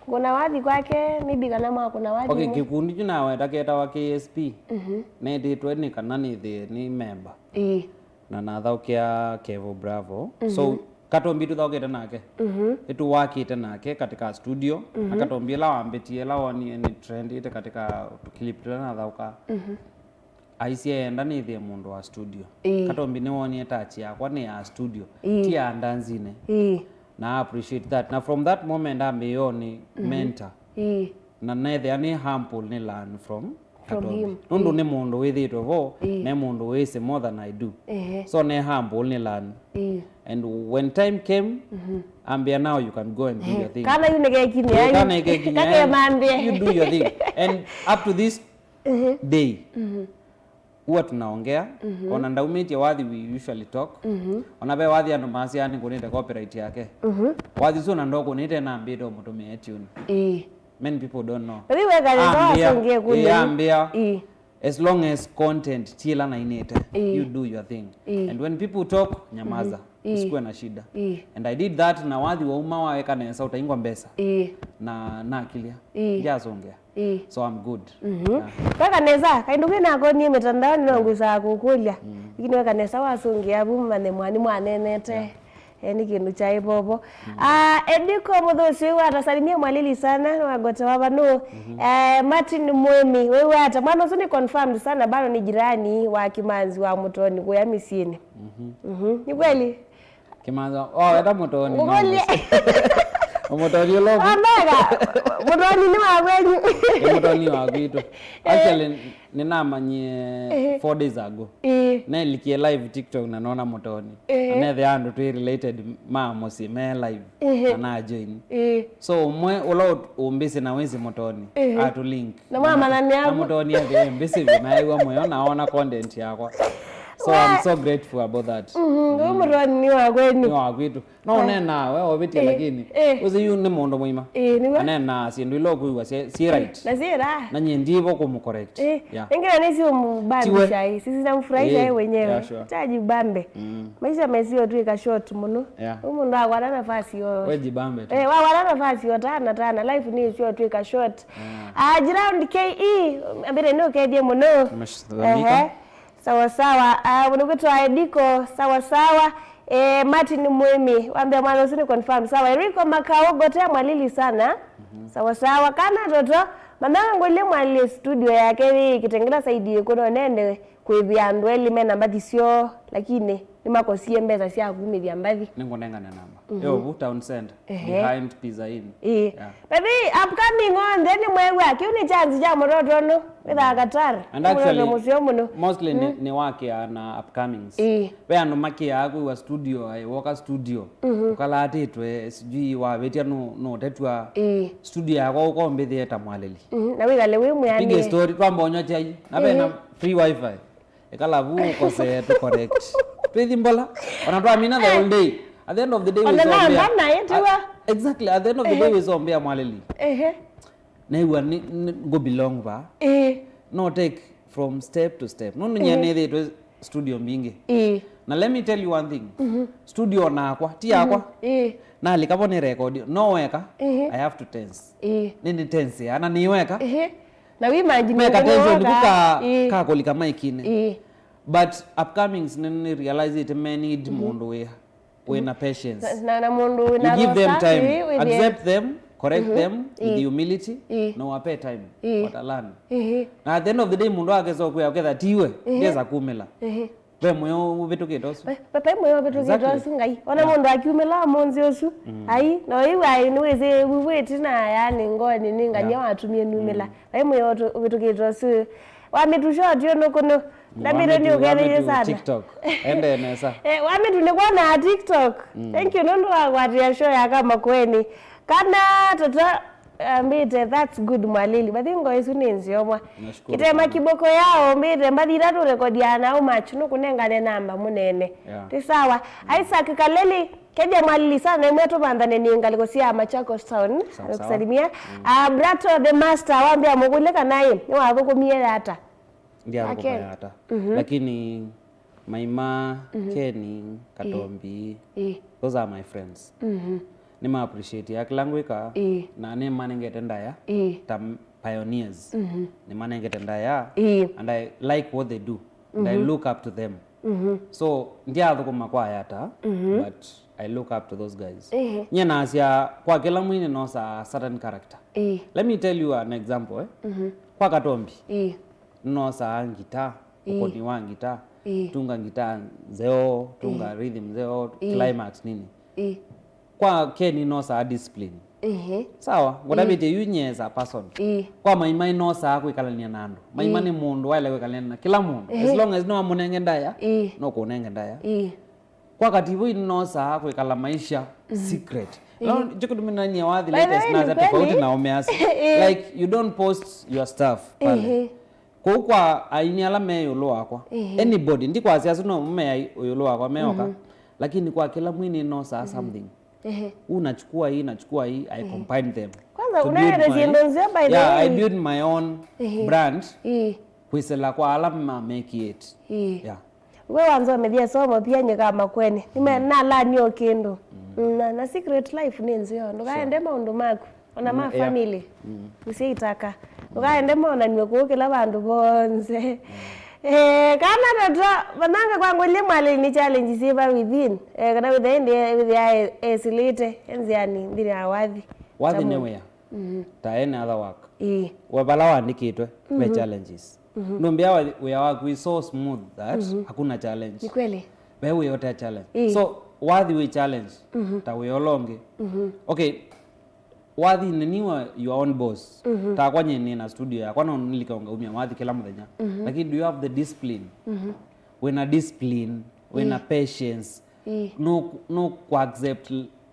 Kũna wathi kwake, maybe kana mwakũna wathi. Okay, mwe. Kĩkundi kyu naweta ketawa K S P. Mhm. Netĩtwe nĩ kana nĩthĩe nĩ memba. Ĩĩ. Na nathaũkĩa Kevo Bravo. Mhm. So, Katombi tũthaũkĩte nake. Mhm. Nĩtũwakĩte nake katika studio. Mhm. Na Katombi ĩla wambĩtie, ĩla wonie nĩ trendĩte katika tũclip tũla nathaũkaa. Mhm. Aisye enda nĩthĩe mũndũ wa studio. Ĩĩ. Katombi nĩwonie touch yakwa nĩ ya studio. Ĩĩ. Ti ya ndanzinĩ. Ĩĩ. Na I appreciate that. Na from that moment, ambĩĩo nĩ mentor. Ĩĩ. Na nethĩa nĩ humble nĩ learn from From Katombi. Him. Nũndũ Ĩĩ. Nĩ mũndũ wĩthĩĩtwe vo, Ĩĩ. Ne mũndũ wĩsĩ more than I do. Ehe. So ne humble nĩ learn. Ĩĩ. And when time came, ambĩa, "Now you can go and do your thing." Kana yu nĩkekinyia. Ĩĩ, kana ĩkekinyia. Kakemambie. You do your thing. And up to this day, huwa tunaongea, ona ndaumĩtye wathi, we usually talk. Ona ve wathi andũ masyaa nĩkũnĩte copyright yake. Wathi ũsu ona ndokũnĩte, nambĩte ũmũtũmĩe tune. Ĩĩ. Many people don't know. But we were guys, ambĩa, wasũngĩe kũlĩ. Ĩĩ, ambĩa. Ĩĩ. As long as content ti ĩla nainĩte, Ĩĩ. You do your thing. Ĩĩ. And when people talk, nyamaza. Ĩĩ. Usikuwe na shida. Ĩĩ. And I did that, na wathi wauma waweka nesa, ũtaingwa mbesa. Ĩĩ. Na nakilya. Ĩĩ. Ndiasũngĩa. Ĩĩ. So I'm good. Mhm. Yeah. Weka nesa, kaindũ kĩ nakonie mĩtandaonĩ no ngwĩsaa kũkũlya. Lakini weka nesa wasũngĩa vu manye mwani mwanenete. Yeah. Eh, nĩ kĩndũ kyaĩ vovo. Ah, Ediko Mũthũsi wĩwata, salimia mwalili sana, nĩwagotewa vanu. Eh, Martin Mwĩmi, wĩwata, mwana ũsu nĩ confirmed sana, bado ni jirani wa Kimanzi wa Mũtoni kũya mĩsyĩnĩ. Mhm. Ni kweli? Kimanzi, oh, weta Mũtoni, no, Mũtoni ũla ũku. Wambega, Mũtoni nĩ wa kwenyu. Ĩ, Mũtoni wa kwitũ. Actually, nĩnamanyie four days ago. Ĩĩ. Nelikie live TikTok na nona Mũtoni. Ĩĩ. Na nethĩa andũ twĩ related ma mũsyĩ me live. Ĩĩ. Na na join. Ĩĩ. So, ũmwe ũla ũmbĩsĩ na wĩsĩ Mũtoni, atũ link. Na mwamanyania. Na Mũtoni ethĩa mbĩsĩ vyũ, na ew'a mũyo na ona content yakwa. So, I'm so grateful about that. Mhm, ũyũ Mũtoni nĩ wa kwenyu. Nĩ wa kwitũ. No ũneenaa we ovĩtya, lakini ũsĩ yu nĩ mũndũ mũima. Ĩĩ, nĩwe. Aneenaa syĩndũ ila ũkwĩw'a syĩ, syĩ right. Na syĩ raha. Na nyie ndivo kũmũ correct. Ĩĩ. Yeah. Ingine nĩsiũmũbambisha ĩĩ, sisi namfurahisha yeye mwenyewe. Yeah, sure. Tajibambe. Mm. Maisha mesio twĩka short mũno. Yeah. Ũyũ mũndũ akwata nafasi yo. We jibambe tu. Eh, wakwata nafasi yo tana tana. Life nĩ sio twĩka short. Yeah. Ah, Gerald K E, ambire nĩ ũkethie mũno. Ehe. Sawa sawa. Ah, mũndũ kwĩtwa Ediko, sawa sawa. Eh, Martin Mwĩmi, wambia mwana ũsu nĩ confirm. Sawa, Eriko Makao, gotea mwalili sana. Mhm. Sawa sawa. Kana toto, mama ngũlye mwalili studio yake yĩ Kitengela side ĩkũ, no nende kwĩthĩa andũ elĩ mena mbathi syoo, lakini nĩmakosie mbesa sya kumĩthya mbathi. Nĩngũnengane namba. Mhm. Yo, vu town center, ehe, behind Pizza Inn. Ĩĩ. Yeah. But the upcoming onthe nĩmwew'a, kĩu nĩ chance kya mũtoto ũnũ, wĩthaa Qatar. And actually, mũtoto mũseo mũno. Mostly nĩ, mm, nĩ wakĩa na upcomings. Ĩĩ. Ve andũ makĩaa kwĩw'a studio, aĩ, woka studio, mhm, ũkalaatĩtwe, sijui wavĩtya nũ, nũtetw'a. Ĩĩ. Studio yakwa ũkombĩthĩe ta mwalĩli. Mhm. Na wĩkale wĩ mwĩanĩe. Pige story, twamba ũnywa chai. Na ve na, mhm, free wifi. Ĩkala vu ũkosee tũ correct. Twĩthi mbola. Ona twamina the whole day. At the end of the day, ona wĩsombea. Namba na ĩtiwa. At, exactly. At the end of the day, ehe, wĩsombea mwalĩli. Ehe. New'a nĩ, nĩ, ngũ belong va. Ĩĩ. No take from step to step. Nũndũ nyie, ehe, nĩthĩtwe studio mbingĩ. Ĩĩ. Na let me tell you one thing. Mhm. Studio nakwa, ti yakwa. Mhm. Ĩĩ. Nalika vo nĩ record, no weka, ehe, I have to tense. Ĩĩ. Nĩ, nĩ tense, ana nĩ weka. Ehe. Na we imagine meka tension nduku ka, ĩĩ, ka kũlika maikinĩ. Ĩĩ. But upcomings nĩ, nĩ realize it, me need, mhm, mũndũ wĩ, wĩ na patience. Na, na, na mũndũ wĩ na roho safi, ĩĩ, wĩ na, you give them time, accept them, correct, mhm, them with, ĩĩ, humility, ĩĩ, na wape time, ĩĩ, watalearn. Ĩĩ. Na at the end of the day, mũndũ akesa kwĩa, ũketha tiwe, ĩĩ, ndesa kumĩla. Ĩĩ. Ve mũyo ũvĩtũkĩte ũsu? Ve, ve, ve mũyo ũvĩtũkĩte, exactly, ũsu, Ngai. Ona, yeah, mũndũ akiumĩla ũmũnthĩ ũsu, mm, ai, no ĩu ai, nĩwĩsĩ, wĩw'ĩte na, yani, ngoni nĩ ngania, yeah, watumie numĩla. Mm. Vai mũyo ũtũ-, ũvĩtũkĩte ũsu. Wa mĩtu short yo nũkũnũ. Ndambĩte nĩ ũkethĩie sana. TikTok. Ende nesa. Eh, wa mĩtu nĩ kwona TikTok. Thank you nũndũ wa kwatĩa show ya Kamakweni. Kana tata ambĩte, "That's good, Mwalili." But ngo isu nĩ nzeo mwa. Nashukuru sana. Kitema kiboko yao, mbĩte, "Mbathi itatũ rekodia na au machu nũkũnengane namba mũnene." Yeah. Ti sawa. Isaac Kaleli, kethia Mwalili sana, imwe tũvanthane nĩ ngalĩko sya Machakos Town. Sawa, sawa. Kusalimia. Ah, Brato the Master, wambia mũkũlye kana ĩ, nĩwathũkũmie yata? Ndiathũkũma yata. Lakini Maima, Kenny, Katombi, those are my friends. Nĩma appreciate ya kĩla ngwĩka, na nĩmanengete ndaya ta m-, pioneers. Nĩmanengete ndaya, and I like what they do, and I look up to them. So, ndiathũkũma kwa yata, but I look up to those guys. Nye nasya, kwa kĩla mwini nosa certain character. Let me tell you an example, eh? Kwa Katombi. Nĩnosaa ngita, ũkoni wa ngita, tunga ngita nzeo, tunga rhythm nzeo, climax nini. Kwa Kenny nĩnosaa discipline. Sawa, ngũtavĩtye yu nye as a person. Kwa Maima nĩnosaa kwĩkalania na andũ. Maima nĩ mũndũ waĩle kwĩkalania na kĩla mũndũ. As long as nĩwamũnenge ndaya, no kũnenge ndaya. Kwa Kativoi nĩnosaa kwĩkala maisha secret. No, njikutuminanie wathi latest naza tofauti na Omeasi. Like, you don't post your stuff pale. Kũu kwa aini ala me ĩũlũ wakwa. Anybody, ndikwasya asu no me ĩũlũ wakwa meoka. Lakini kwa kĩla mwini nĩnosaa something. Huu nachukua hii, nachukua hii, I combine them. Kwanza, to build unaere my, syĩndũ nzeo, by the yeah, way. I build my own brand. Kwĩsĩla kwa ala ma make it. Yeah. We wanzomethie somo pia nyika Makweni. Nime nalani o kĩndũ. Na, na secret life nĩ nzeo. Ndũkaende maũndũ maku. Ona ma family. Usiitaka. Ndũkaende monanwe kũu kĩla vandũ vonze. Eh, kana ndoto, vananga kwa ngũlye Mwalili nĩ challenge syĩva within. Eh, kana wĩthĩa ĩndĩ wĩthĩa esilĩte, enziani, nthĩnĩ ya wathi. Wathi nĩ wĩa. Ta any other work. Ĩĩ. We vala waandĩkĩtwe, ve challenges. Nũmbĩa wa-, wĩa waku is so smooth that hakuna challenge. Ni kweli. Ve wĩa ũte challenge. Ĩĩ. So, wathi wĩ challenge, ta wĩa ũla ũngĩ. Okay, wathi nĩ niwe your own boss. Takwa nye nĩ na studio yakwa, no nilike ngaumia wathi kĩla mũthenya. Lakini do you have the discipline? Wĩna discipline, wĩna patience. Ĩĩ. No, no ku accept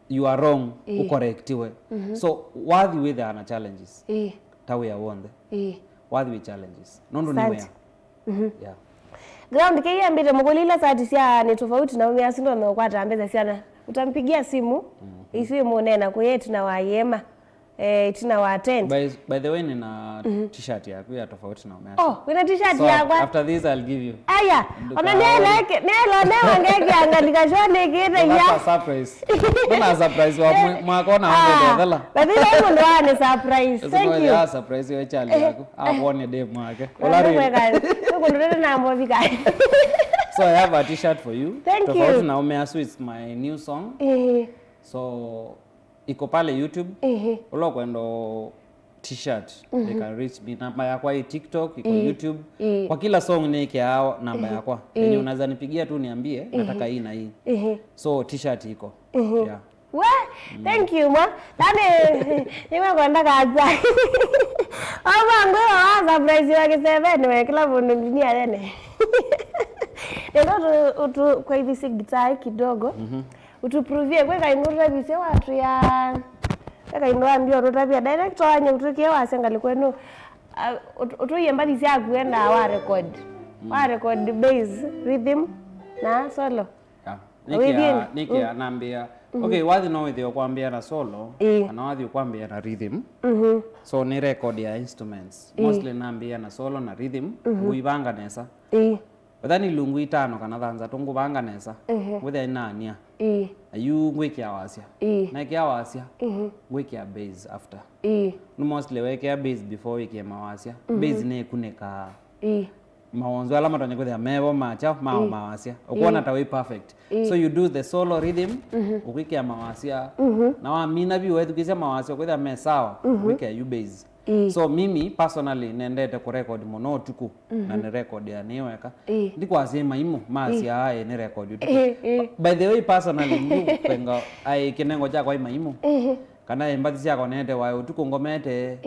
you are wrong, ũcorrectiwe. So, wathi wĩthĩawa na challenges. Ĩĩ. Ta wĩa w'onthe. Ĩĩ. Wathi wĩ challenges. Nũndũ nĩ wĩa. Yeah. Ground kei ambĩte mũkũlile sati sya nĩ tofauti na Omeasi ndonya ũkwata mbesa syana. Utampigia simu, isu imũneena kũya ĩtina wa yema. Eh, ĩtina wa tent. By, by the way, nina t-shirt yaku ya tofauti na Omeasi. Oh, wĩna t-shirt yakwa? So, after this, I'll give you. Aya, ona nĩeleke, nĩelo newa ngeke angalika shwa nĩkĩte ya. That's a surprise. Nona surprise wa mwe-, mwaka ona wangethela. But this one ndo one surprise. Thank you. Ya surprise yo chali yaku. Ah, one day mwake. Ola ri. Kweka. Kundurere na mbovi kai. So I have a t-shirt for you. Thank you. Tofauti na Omeasi, it's my new song. Eh. So, iko pale YouTube. Ehe. Ula kwenda t-shirt, they can reach me. Namba yakwa ĩ TikTok, iko YouTube. Kwa kila song nĩkĩaa namba yakwa. Yenye unaweza nipigia tu niambie, nataka hii na hii. Ehe. So, t-shirt iko. Yeah. We, thank you, mwa. Nani, nimekwenda kaza. Ava ngwĩwa wa surprise wa kĩseveni we kĩla mũndũ nginya yene. Ndio tu, tu kwa hivi si guitar kidogo. Utupruvie, kwĩ kaindu ũtũtavisye watwĩa, kwĩ kaindu wambia ũtũtavya, director wanye ũtwĩkĩe wasya ngalĩko ĩno, ah, ũtũ-, ũtũie mbathi syaku endaa wa record. Wa record bass, rhythm, na solo. Yeah. Nĩkĩa, nĩkĩa nambĩa. Okay, wathi no wĩthĩe kwambĩa na solo, kana wathi kwambĩa na rhythm. So nĩ record ya instruments. Mostly nambĩa na solo na rhythm, ngũivanga nesa. Wethani ilungu itano kana thanthatũ ngũvanga nesa, ngwĩthĩa nĩnaania. Ĩĩ. Na yu ngwĩkĩa wasya. Ĩĩ. Nekĩa wasya, ngwĩkĩa bass after. Ĩĩ. Nĩ mostly wekĩa bass before wĩkĩe mawasya. Bass nĩkunĩkaa mawonzo ala matonya kwĩthĩa mevo makya mao mawasya. Ũkwona ta wĩ perfect. So you do the solo rhythm, ũkwĩkĩa mawasya. Na wamina vyu wethukĩsya mawasya ũkwĩthĩa me sawa, ũkwĩkĩa yu bass. So mimi personally nendete kũrecord mũno ũtukũ. Na nĩ record ya nĩ weka. Ndikwasya maimũ masya aĩ nĩ record ũtukũ. By the way, personally, ndu kwenga aĩ kĩnengo kyakwa i maimũ. Kana ĩ mbathi syakwa nete waĩ ũtukũ ngomete.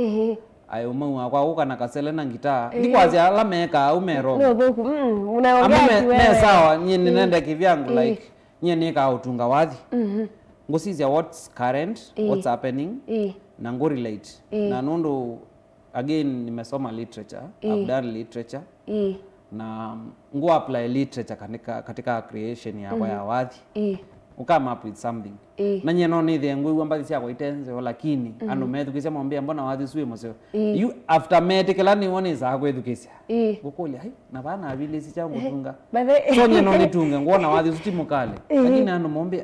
aĩ ũmau wakwa ũka na kasele na ngitaa. Ĩĩ. Ndikwasya ala mekaa au me wrong. Nĩ ũthũku. Mm, unaongea kiwewe. Ame me, me sawa, nyie nĩnenda kĩvyangu, like, nyie nĩkaa ũtunga wathi. Mhm. Ngũsisya what's current, what's happening, na ngũ relate. Ĩĩ. Na nũndũ, again, nimesoma literature, I've done literature. Ĩĩ. Na ngũ apply literature katika, katika creation yakwa ya wathi. Ĩĩ. U come up with something. Ĩĩ. Na nyie no nĩthĩe ngwĩw'a mbathi syakwa ite nzeo, lakini andũ methukĩsya mambĩa, "Mbona wathi ũsu wĩ mũseo?" Ĩĩ. Yu after metĩkĩla nĩw'o nĩsaa kwĩthukĩsya. Ĩĩ. Ngũkũlya, "Ai, na vaa navilĩsye kyaũ ngũtunga?" But they- So nyie no nĩtunge, ngwona wathi ũsu ti mũkale. Ĩĩ. Lakini andũ mambĩa,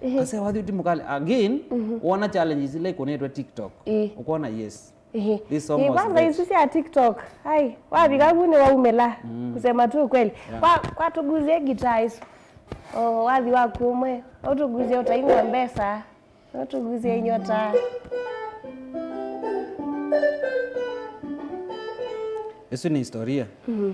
"Ai, kase wathi ũsu ti mũkale." Again, wona challenges ila ikunĩtwe TikTok. Ĩĩ. Ũkwona, yes. Ehe. This song was kwanza great. Isu sya TikTok. Ai, wavika vu nĩ waumĩla. Mm. Kusema tu kweli. Yeah. Kwa, kwa tuguzie gitaa isu. O, wathi waku ũmwe. Ũtuguzie ũtaingwa mbesa. Ũtuguzie inyota. Isu nĩ historia. Mhm.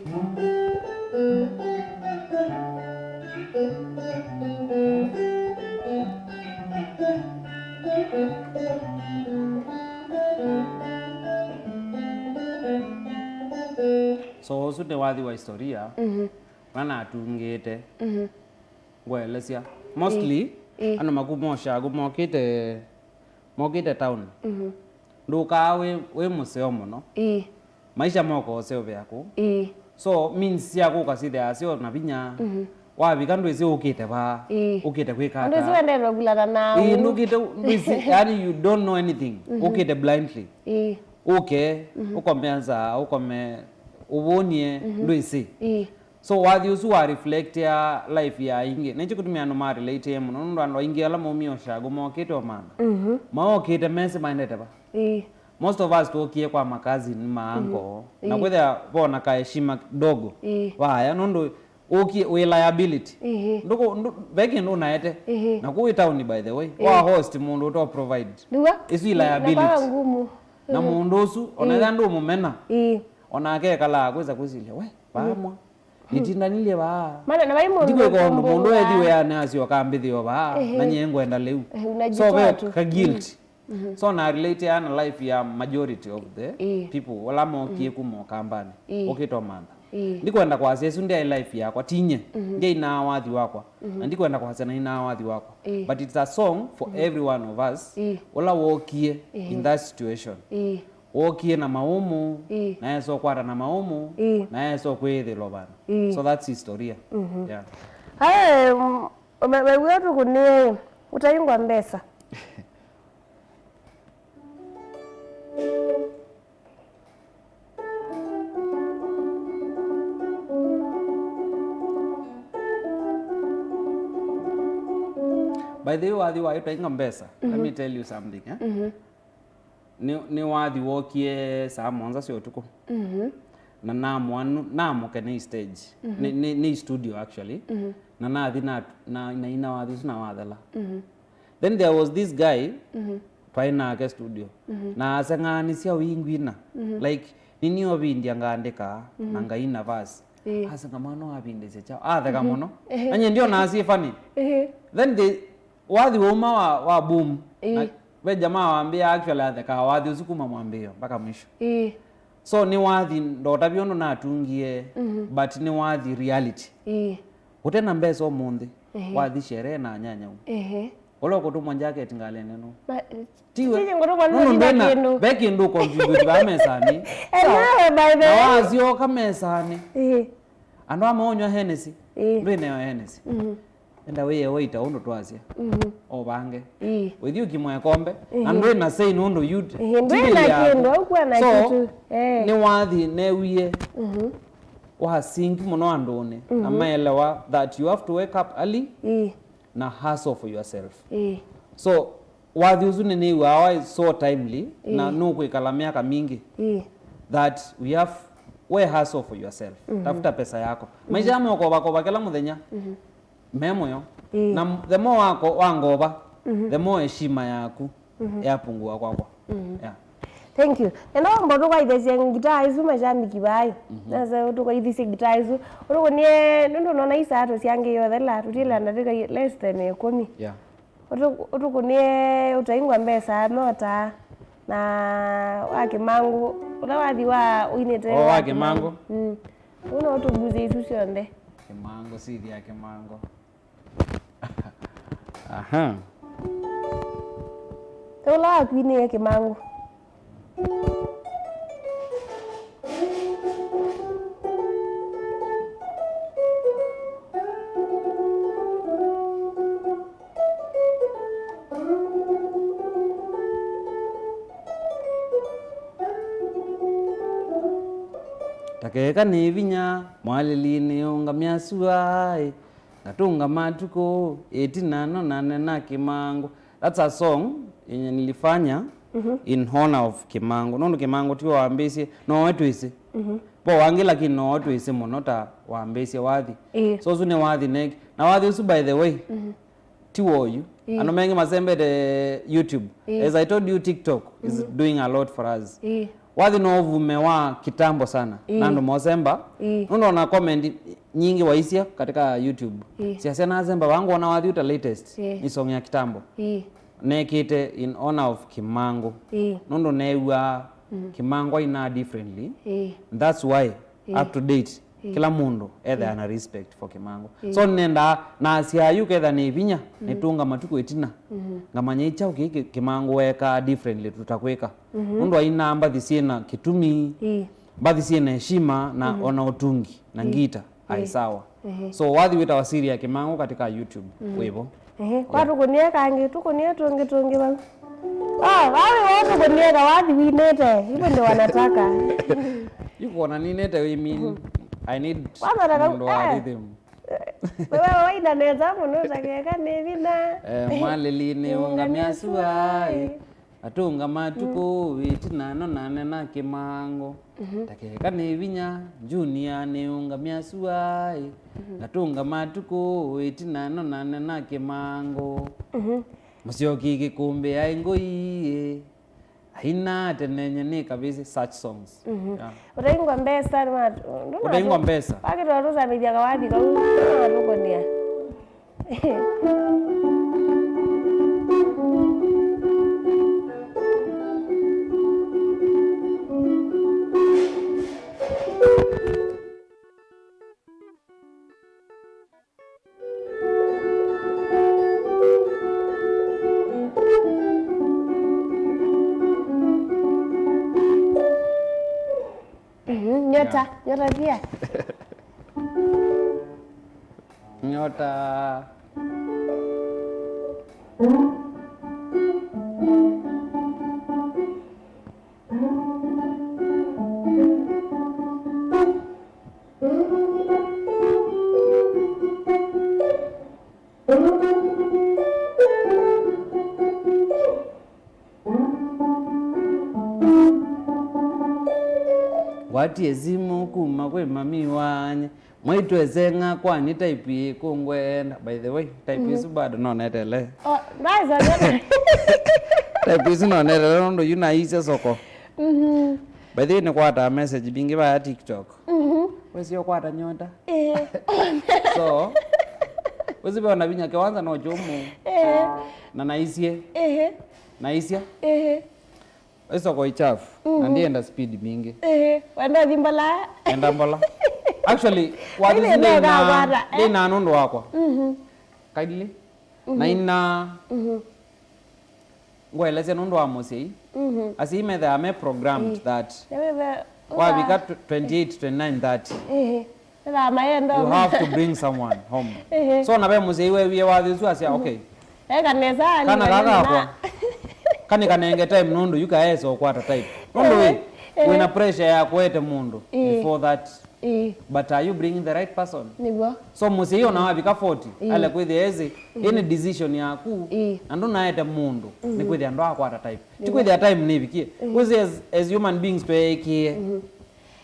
So, ũsu nĩ wathi wa historia, mhm, na natungĩte, mhm, ngwelesya. Mostly, ĩĩ, ĩĩ, andũ makuma ũshagu mokĩte, mokĩte town. Mhm. Ndũkaa wĩ, wĩ mũseo mũno. Ĩĩ. Maisha moka ũseũvĩa kũu. Ĩĩ. So, means sya kũka syĩthĩaa syo na vinya. Mhm. Wavika ndwĩsĩ ũkĩte vaa, ĩĩ, ũkĩte kwĩka ata. Ndwĩsĩ wendete kũvulana na ĩĩ, ũ. Ndũkĩte, ndwĩsĩ, yani, you don't know anything. Mhm. Ũkĩte blindly. Ĩĩ. Ũke, mhm, ũkome nzaa, ũkome ũvũnie, mhm, ndwĩsĩ. Ĩĩ. So, wathi ũsu wa reflectia life ya aingĩ. Nĩkyo kĩtumi andũ ma relate mũno, nũndũ andũ aingĩ ala maumie ũshago mokĩte ũmantha. Mhm. Maokĩte mesĩ maendete va. Ĩĩ. Most of us twokie kwa makazini ma uncle, na, mhm, ĩĩ, kwĩthĩa vona kaheshima kidogo, ĩĩ, vaya, nũndũ ũkie wĩ liability. Ĩĩ. Ndũkũ-, ndũ-, ve kĩndũ ũnaete. Ĩĩ. Na kũu wĩ town, by the way. Ĩĩ. Wa host mũndũ ũto provide. Nĩw'o. Ĩsu ĩ liability. Na kwa ngumu. Na, ĩĩ, mũndũ ũsu, ona, ĩĩ, ethĩa ndũmũmena, ĩĩ, onake ekalaa kwĩsa kwĩsilya, "We, vamwa." Nĩtindanilye vaa. Mana na vai mũndũ ndikwĩka ũndũ, mũndũ ethi wĩanĩ asyoka ambĩthĩo vaa, ehe, na nyie ngwenda lĩu. Ehe, so, unajitoa ve tu ka guilt. Mhm. Mhm. So, na relate ana life ya majority of the, ĩĩ, people ala mokie, mhm, kuma ũkambanĩ. Ĩĩ. Ũkĩte ũmantha. Ĩĩ. Ndikwenda kwasya ĩsu ndyaĩ life yakwa, tinye. Mhm. Ndyainaa wathi wakwa. Mhm. Na ndikwenda kwasya nainaa wathi wakwa. Ĩĩ. But it's a song for, mhm, every one of us, ĩĩ, ũla wokie, ĩĩ, in that situation. Ĩĩ. Wookie na maũmũ, ĩĩ, na esa ũkwata na maũmũ, ĩĩ, na esa ũkwĩthĩlwa vandũ. Ĩĩ. So that's historia. Mhm. Yeah. Ae, m-, me-, mew'ĩa tũkũnĩe ũtaingwa mbesa. By the way, wathi wa ũtaingwa mbesa, let me, mhm, tell you something, eh? Mhm. Nĩ, nĩ wathi wokie saa mũonza sya ũtukũ. Mhm. Na namũanu-, namũke nĩ stage. Mhm. Nĩ, nĩ, nĩ studio, actually. Mhm. Na nathi na, na, naina wathi ũsu na wathela. Mhm. Then there was this guy, mhm, twaĩ nake studio. Mhm. Na aseng'anisya ũingwina. Mhm. Like, nini ovindya ngaandĩka, mhm, na ngaina verse. Ĩĩ. Aseng'a, "Mwana wavindĩsya kyaũ?" Atheka, mhm, mũno. Ehe. Na nyie ndionaa syĩ funny. Ehe. Then the wathi wauma wa, wa boom. Ĩĩ. Na ve jamaa wambĩa actually athekaa wathi ũsu kuma mwambĩĩo mpaka mwisho. Ĩĩ. So nĩ wathi ndotavya ũndũ natungie, mhm, but nĩ wathi reality. Ĩĩ. Ũte na mbesa ũmũnthĩ, ehe, wathi sherehe na anyanyau. Ehe. Ũla ũkũtũmwa jacket ngalĩnĩ nũ? Ma-, tiwe. Tiji ngũtũmwa nũndũ nũndũ ndwĩna kĩndũ. Ve kĩndũ contribute vaa mesanĩ. And sawa, nawe, by the way, na wasyoka mesanĩ. Ĩĩ. Andũ ama ũnywa Hennessy. Ĩĩ. Ndwĩneo Hennessy. Mhm. Enda wĩye waita ũndũ twasya. Mhm. Ũvange. Ĩĩ. Wĩthi ũkimwa ĩkombe. Na, mhm, ndwĩna sei nũndũ you, ĩĩ, ndwĩna kĩndũ, ũkuwa na so, kĩtu. Eh. Nĩ wathi newie. Mhm. Wa sink mũno andũnĩ. Na, mhm, maelewa that you have to wake up early. Ĩĩ. Na hustle for yourself. Ĩĩ. So, wathi ũsu nĩnĩw'aa waĩ so timely, na, ĩĩ, nũkwĩkala myaka mingĩ, ĩĩ, that we have, we hustle for yourself. Mhm. Tafuta pesa yako. Mhm. Maisha ya mokovakova kĩla mũthenya, mhm, me mũyo. Ĩĩ. Na m-, the more wako-, wangova, mhm, the more heshima yaku, mhm, yapungua kwakwa. Mhm. Yeah. Thank you. Nenda wamba ũtũkaithĩsye ngitaa isu mashabiki vayo. Mhm. Nasa ũtũkaithisye ngitaa isu. Ũtũkũnie, nũndũ nona isaa tũsyangĩĩe ũthela, tũtila ndatĩka less than ĩkũmi. Yeah. Ũtũ-, ũtũkũnie ũtaingwa mbesa, mota. Na wa Kĩmangũ, ũla wathi wa ũinĩte o wa wa Kĩmangũ. Kĩmangũ. Mm. Ũu no ũtũmbusye isu syonthe. Kĩmangũ, sithi ya Kĩmangũ. Aha. Ũla wakwinĩe Kĩmangũ. Ta keka nĩ vinya, mwalĩli nĩũngamya sua, ĩ, ngatũnga matukũ, ĩtina nonane na Kĩmangũ. That's a song yenye nilifanya in honor of Kĩmangũ. Nũndũ Kĩmangũ tiwe wambĩĩsye, nowe twĩsĩ. Vo wangĩ lakini nowe twĩsĩ mũno ta wambĩĩsye wathi. Ĩĩ. So ũsu nĩ wathi neki. Na wathi ũsu, by the way, ti woyu. Ĩĩ. Andũ mengĩ masembete YouTube. Ĩĩ. As I told you, TikTok is doing a lot for us. Ĩĩ. Wathi no ũvume wa kitambo sana. Ĩĩ. Na andũ mosemba. Ĩĩ. Nũndũ ona comment nyingĩ waisya katika YouTube. Ĩĩ. Siasya nasemba, wangona wathi uta latest. Ĩĩ. Nĩ song ya kitambo. Ĩĩ. Nekĩte in honor of Kĩmangũ. Ĩĩ. Nũndũ neew'aa Kĩmangũ aina differently. Ĩĩ. That's why Ĩĩ. Up to date, Ĩĩ. Kĩla mũndũ ethĩawa na respect for Kĩmangũ. Ĩĩ. So nĩnendaa nasya yu ketha nĩ vinya, nĩtũnga matukũ ĩtina. Ngamanya ĩ kyaũ kĩĩ Kĩ-, Kĩmangũ weekaa differently tũtakwĩka. Nũndũ ainaa mbathi syĩna kĩtumi, Ĩĩ. Mbathi syĩna heshima na ona ũtungi na ngita. Ai, sawa. Ehe. So wathi wĩtawa Siri ya Kĩmangũ katika YouTube, wĩvo. Ehe. Kwa tũkũnie kangĩ, tũkũnie tũngĩ, tũngĩ vau. Oh, wawe wa tũkũnie kawathi winĩte. Hivyo ndio wanataka. Yu kuona ninĩte, I mean, I need Kwanza nataka mũndũ wa eh. Rhythm. Wewe waina neza mũno, takeka nĩ vina. Eh, mwalĩli nĩũngamya sua, ĩ. Atũnga matukũ, ĩtina nonane na Kĩmangũ. Ta keka nĩ vinya, Junior nĩũngamya sua, ĩ. Atũnga matukũ, ĩtina nonane na Kĩmangũ. Mũsyoki Kĩkũmbĩ aĩ ngũi, ĩ. Aina tene nye nĩ kavĩsĩ, such songs. Yeah. Ũtaingwa mbesa, nĩ wa-, ndũna-, Ũtaingwa mbesa. Wakĩtwa tũsamĩthya kawathi kau, nĩ wa tũkũnia. Mhm, nyota, yeah. Nyota pia. Nyota. Ngwatie simũ kuma kwĩ mami wanye. Mwaitũ eseng'a kwani type ĩkũ ngwenda. By the way, type isu bado nonetele. Oh, nice, nice. Type isu nonetele nũndũ yu naisye soko. Mhm. By the way, nĩkwataa message mbingĩ vaya TikTok. Mhm. Wĩsĩ ũkwata nyota. Eh. So, wĩsĩ ve ona vinya kĩwanza no kyũmũ. Eh. Na naisye. Eh. Naisya. Eh. Ĩsoko ichafu. Na ndienda speed mingi. Eh, wenda thi mbola. Enda mbola. Actually, wathi ndĩna, ndĩna nũndũ wakwa. Mhm. Kindly. Na ina ngwelesya nũndũ wa mũsyai. Mhm. Asyai methaa me programmed that wavika tw-, twenty-eight, twenty-nine, thirty. Eh. Ĩla mayenda you have to bring someone home. Ehe. So na ve mũsyai wewie wathi ũsu asya, okay. Eka nesa kana kakakwa. Kani kanenge time nũndũ yu kaesa ũkwata time. Nũndũ wĩ, ehe, wĩna pressure ya kũete mũndũ before that. Ĩĩ. But are you bringing the right person? Nĩw'o. So mũsyai ona wavika forty, ĩĩ, ale kwĩthĩa ezi, ĩĩ, ĩnĩ decision yaku, ĩĩ, na ndũnaete mũndũ, nĩ kwĩthĩa ndwakwata time. Ti kwĩthĩa time nĩvikie. Ĩĩ. Wĩsĩ as, as human beings tweekie.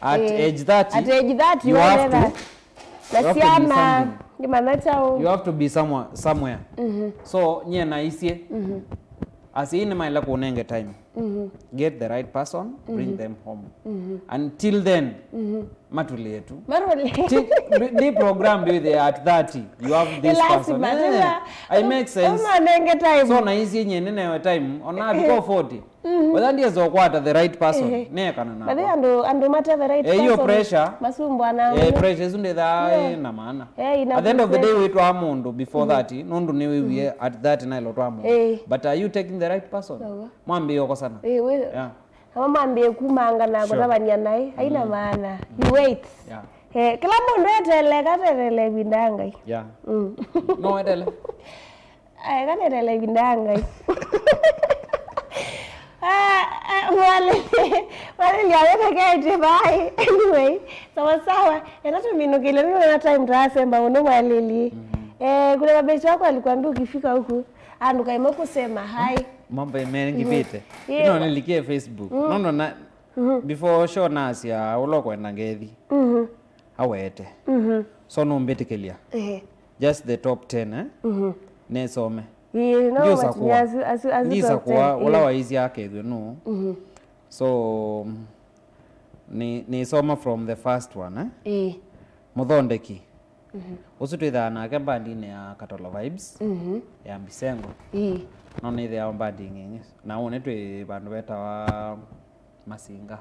At age thirty, at age thirty, you have to, na you have to be syana, something. Ngĩmanya kyaũ. You have to be somewhere, somewhere. So, nyie naisye, asyai nĩmaĩle kũnenge time. Get the right person, bring them home. Until then, Matulĩe tu. Marole. Ti- ndi- ndi programmed with the at thirty you have this person. Lazima, Eh, lazima. I make sense. Umanenge time. So na ici nye nene time ona before forty. Whether ndiye zokwata the right person. Ehe. Nekana na. But then andũ andũ mate the right Eh, hiyo person. Pressure. Masumbwa na. Eh, pressure isu ndetha ina maana. Eh, ina At the end of the day pressure. Witwa mũndũ before thirty nũndũ nĩ wĩwie at thirty nailo twa mũndũ. Eh. But are you taking the right person? Mwambie okosana. Eh, we. Yeah. Kama mwambie kumanga na kutavania naye haina maana. You wait. Yeah. Eh, kila mũndũ eteleka tetele vinda ya Ngai. Yeah. No etele. Aya kana tetele vinda ya Ngai. Ah, ah, mwalili mwalili awetekete vai. Anyway, sawa sawa. Ena tuminukile nuna time tasemba uno mwalili. Eh, kuna mabesi wako alikwambia ukifika huku andu kaima kusema hi. Mambo imengipite. Ino nilikie Facebook. No no na before show nasia ulo kwenda ngethi. Awete. So no mbitikilia. Just the top ten eh. Nisome. Ndiusa kuwa. Ndiusa kuwa ula waisi akethwe no. So ni nisoma from the first one eh. Muthondeki. Ũsu twĩthaa nake mbandinĩ ya Katolo Vibes ya Mbisengo. No nĩthĩawa mbandi ingĩ ingĩ. Na ũnĩ twĩ vandũ vetawa Masinga.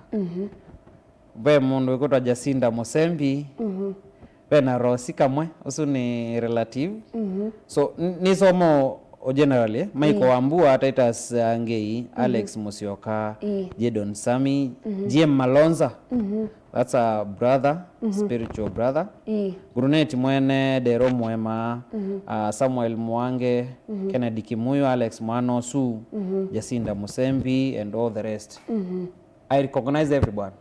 Ve mũndũ wĩkwĩtwa Jacinda Musembi. Ve na Rosi Kamwe, ũsu nĩ relative. So nĩsomo o generally Michael Wambua, Titus uh, Ngei, Alex Musyoka, Jadon Sami, Jim Malonza. That's a brother, spiritual brother. Brunette Mwene, Dero Mwema, uh, Samuel Mwange, Kennedy Kimuyu, Alex Mwanosu, Jacinda Musembi and all the rest. I recognize everyone.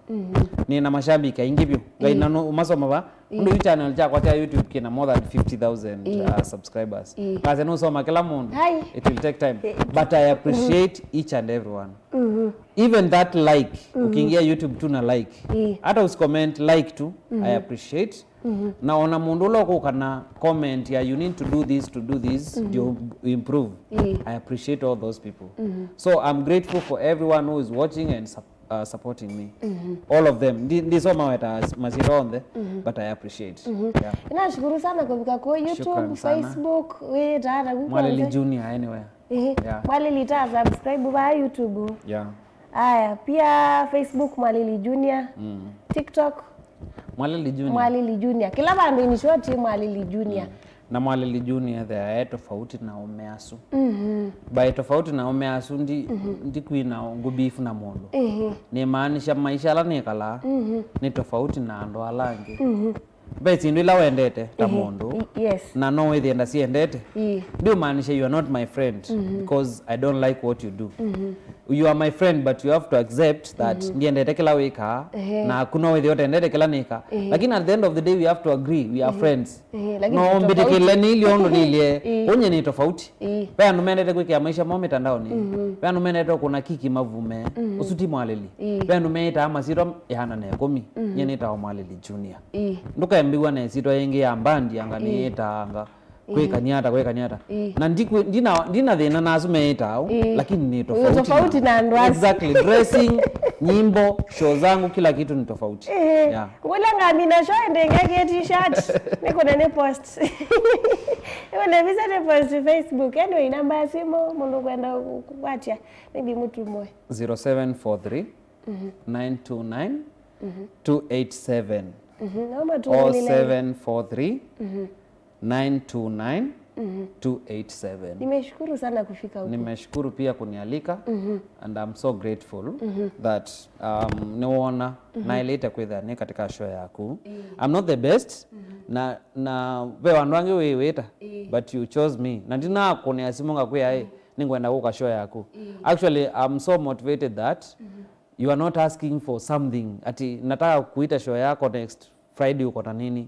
Nina mashabiki aingĩ vyũ. Ngai nano umasoma va. Ũndũ yu channel chakwa cha YouTube kina more than fifty thousand uh, subscribers. Kaze nusoma kila mũndũ. It will take time. But I appreciate each and everyone. Even that like, ukiingia YouTube tu na like. Hata usicomment, like tu, I appreciate. Na ona mũndũ ũla ũkũka na comment ya you need to do this to do this ndio improve. I appreciate all those people. So I'm grateful for everyone who is watching and sup uh, supporting me. All of them. Ndi- ndisoma weta masyĩtwa onthe, but I appreciate. Yeah. Nashukuru sana kuvika kwa YouTube, Shukran sana. Facebook, wĩtaa na kuku Mwalili onthe. Junior anywhere. Ehe. Yeah. Mwalili ta subscribe va YouTube. Yeah. Aya, pia Facebook Mwalili Junior. TikTok Mwalili Junior. Mwalili Junior. Kila vandu in short Mwalili Junior. Na Mwalili Junior there e tofauti na ũme asu. By tofauti na ũme asu ndi ndikwina ngũbifu na mũndũ. Nĩmaanisha maisha ala nĩkalaa nĩ tofauti na andũ ala angĩ. Ve syĩndũ ila wendete ta mũndũ. Yes. Na no wĩthĩe ndasiendete. Ndiũmaanisha you are not my friend because I don't like what you do. You are my friend but you have to accept that ndiendete kĩla wĩkaa. Naku no wĩthĩe ũtendete kĩla nĩkaa. Lakini at the end of the day we have to agree we are friends. Ehe, lakini no tofauti. Mbĩtĩkĩle nĩilye ũndũ nĩilye. Ĩĩ. Ũnye nĩ tofauti. Ĩĩ. Ve andũ mendete kwĩkĩa maisha moo mĩtandaonĩ. Ve andũ mendete kũna kiki mavume. Ũsu ti Mwalili. Ve andũ meĩtaa masyĩtwa ĩana na ĩkũmi. Nye nĩtawa Mwalili Junior. Ndũkembĩw'a na ĩsyĩtwa yĩngĩ ya mbandi anga nĩyĩtaanga kwĩkania ata kwĩkania ata. Na ndikwĩ- ndina ndina thĩna na asu meĩtaa ũu, lakini nĩ tofauti. Tofauti na andũ asu. Exactly. Dressing, nyimbo, show zangu, kila kitu ni tofauti. Yeah. Ngwĩla ngamina show ĩndĩ ngekĩe t-shirt. Nĩkũne nĩ post. Nĩkũne visa nĩ post Facebook. Anyway, namba ya simu, mũndũ kwenda kũkwatya. Maybe mũtumwe. Zero seven four three, nine two nine, two eight seven. Mhm. Naomba tu. Oh seven four three, nine two nine, two eight seven. Nimeshukuru sana kufika huku. Nimeshukuru pia kunialika, and I'm so grateful that um, nĩwona naĩlĩte kwĩthĩa nĩ katika show yaku. I'm not the best, na na ve andũ angĩ wĩwĩta, but you chose me. Na ndinakũnĩa simũ ngakwĩa ĩ nĩngwenda kũka show yaku. Actually, I'm so motivated that you are not asking for something ati nataka kuita show yako next Friday uko na nini.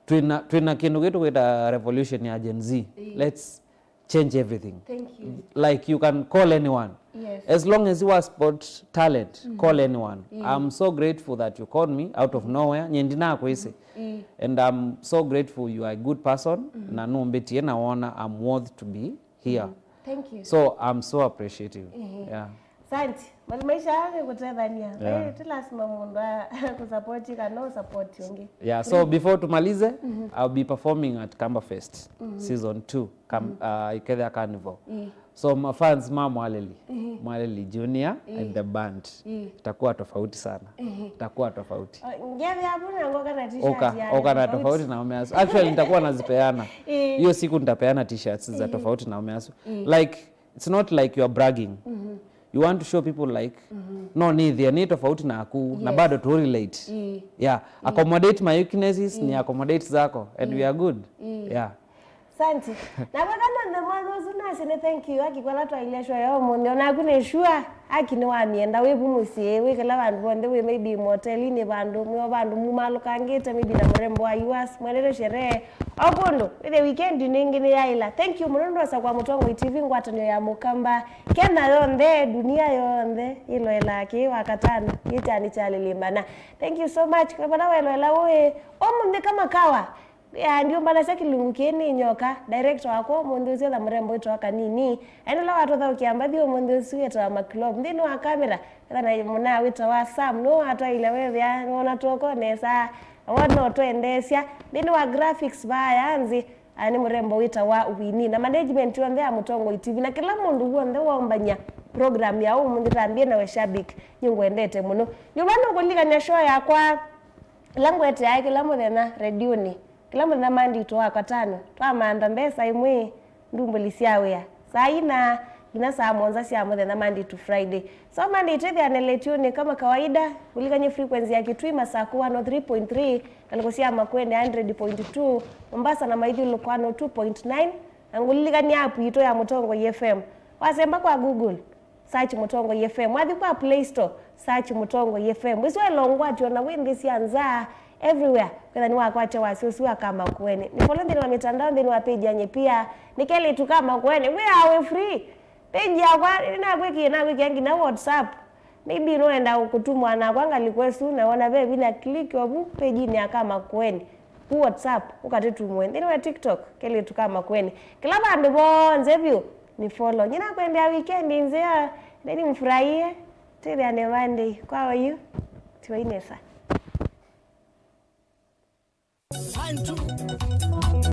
Twina twina kindu gitu gwita revolution ya Gen Z. Let's change everything. Thank you. Like you can call anyone. Yes. As long as you are spot talent, call anyone. I'm so grateful that you called me out of nowhere. Nye ndinakwisi. And I'm so grateful you are a good person. Na numbitie na wona I'm worth to be here. Thank you. So I'm so appreciative. Yeah. Asante. Bali maisha yake kũtethania. Yeah. Eh, ti lazima mũndũ a- kũsapoti kana ũsapoti ũngĩ. Yeah, so before tumalize, I'll be performing at Kamba Fest season two, Kam- uh, Ikethia Carnival. So mafans ma Mwalili, Mwalili Junior and the band. Itakuwa tofauti sana. Itakuwa tofauti. Ngethia hapo na ngoka na t-shirt Oka, ya oka na tofauti. Tofauti na umeasu. Actually, nitakuwa nazipeana. Hiyo siku nitapeana t-shirts za tofauti na umeasu. Like, it's not like you're bragging. You want to show people like, no, ni thia ni tofauti naku, na bado to relate. Yeah, accommodate my weaknesses, ni accommodate zako, and we are good. Yeah. Asante. Na kwa kana na mwana ũsu nasi nĩ thank you, Aki, kwa latwa ile show ya ũmũnthĩ. Onaku nĩ sure, Aki nĩ wamienda, wĩ vu mũsyĩ, wĩ kĩla vandũ vonthe, wĩ maybe motelinĩ vandũ, mwĩ o vandũ mumalũkangĩte, maybe na mũrembo wa U S, mwendete sherehe, o kũndũ, nĩ the weekend nĩngĩ nĩ yaĩla. Thank you mũno ndosa kwa Mũtongoi T V, ngwatanĩo ya Mũkamba, Kenya yonthe, dunia yonthe, ĩloelaa kĩĩ Wakatano, kĩĩ kyani kya Lĩlĩmbana. Thank you so much, kwa vala weloela ũĩ, ũmũnthĩ kama kawa, ya, ndiũmbanasya kĩlungu kĩĩ nĩ nyoka, director wakwa ũmũnthĩ ũsu etha mũrembo wĩtawa Kanini. Aendela watũthaũkĩa mbathi ũmũnthĩ ũsu wĩtawa Maclub. Nthĩnĩ wa kamera, etha na mũna wĩtawa Sam. Nũũ watwaĩle wethĩa nĩwona twoko nesa? Wona ũtwendeesya. Nthĩnĩ wa graphics vaa ya nzĩ, aya nĩ mũrembo wĩtawa Winnie. Na management yonthe ya Mũtongoi T V. Na kĩla mũndũ w'onthe waũmbany'a program ya ũmũnthĩ tambie nawe shabik. Nĩngwendete mũno. Nyuva nũkũlilikany'a show yakwa ĩla ngweteae kĩla mũthenya redionĩ. Kĩla mũthenya Monday to Wakatano, twamantha mbesa imwe ndumbũli sya wĩa, saa ina nginya saa mũonza sya mũthenya Monday to Friday. So Monday twĩthĩane letiũnĩ kama kawaida, kũlikany'a frequency ya Kitui Masaku one oh three point three, ngalĩko sya Makueni one hundred point two, Mombasa na maithyũlũko one oh two point nine, na ngũlilikany'a app yitũ ya Mũtongoi F M. Wasemba kwa Google, search Mũtongoi F M. Wathi kwa Play Store, search Mũtongoi F M. Wĩsĩ waĩle ũngwatyo na wĩ nthĩ sya nza, everywhere. Kwĩtha nĩwakwatya wasya ũsu wa Kamakueni. Nĩ follow nthĩnĩ wa mitandao, nthĩnĩ wa page ya Nyepia. Nĩ kelĩtu Kamakueni. Wĩ awe free. Page yakwa, nĩnakwĩkie, nakwĩkia nginya WhatsApp. Maybe nũenda kũtũmwa nakwa ngalĩko ĩsu, na wona ve vinya, click ovu page-inĩ ya Kamakueni. Ku WhatsApp, ũkatĩtumwe. Nthĩnĩ wa TikTok, kelĩtu Kamakueni. Kĩla vandũ vonthe vyũ, nĩ follow. Nyina kwendea weekend nzeo, nthĩnĩ mfurahie. Twĩthĩane Monday. Kwa oyu, tiwa inesa. One, two.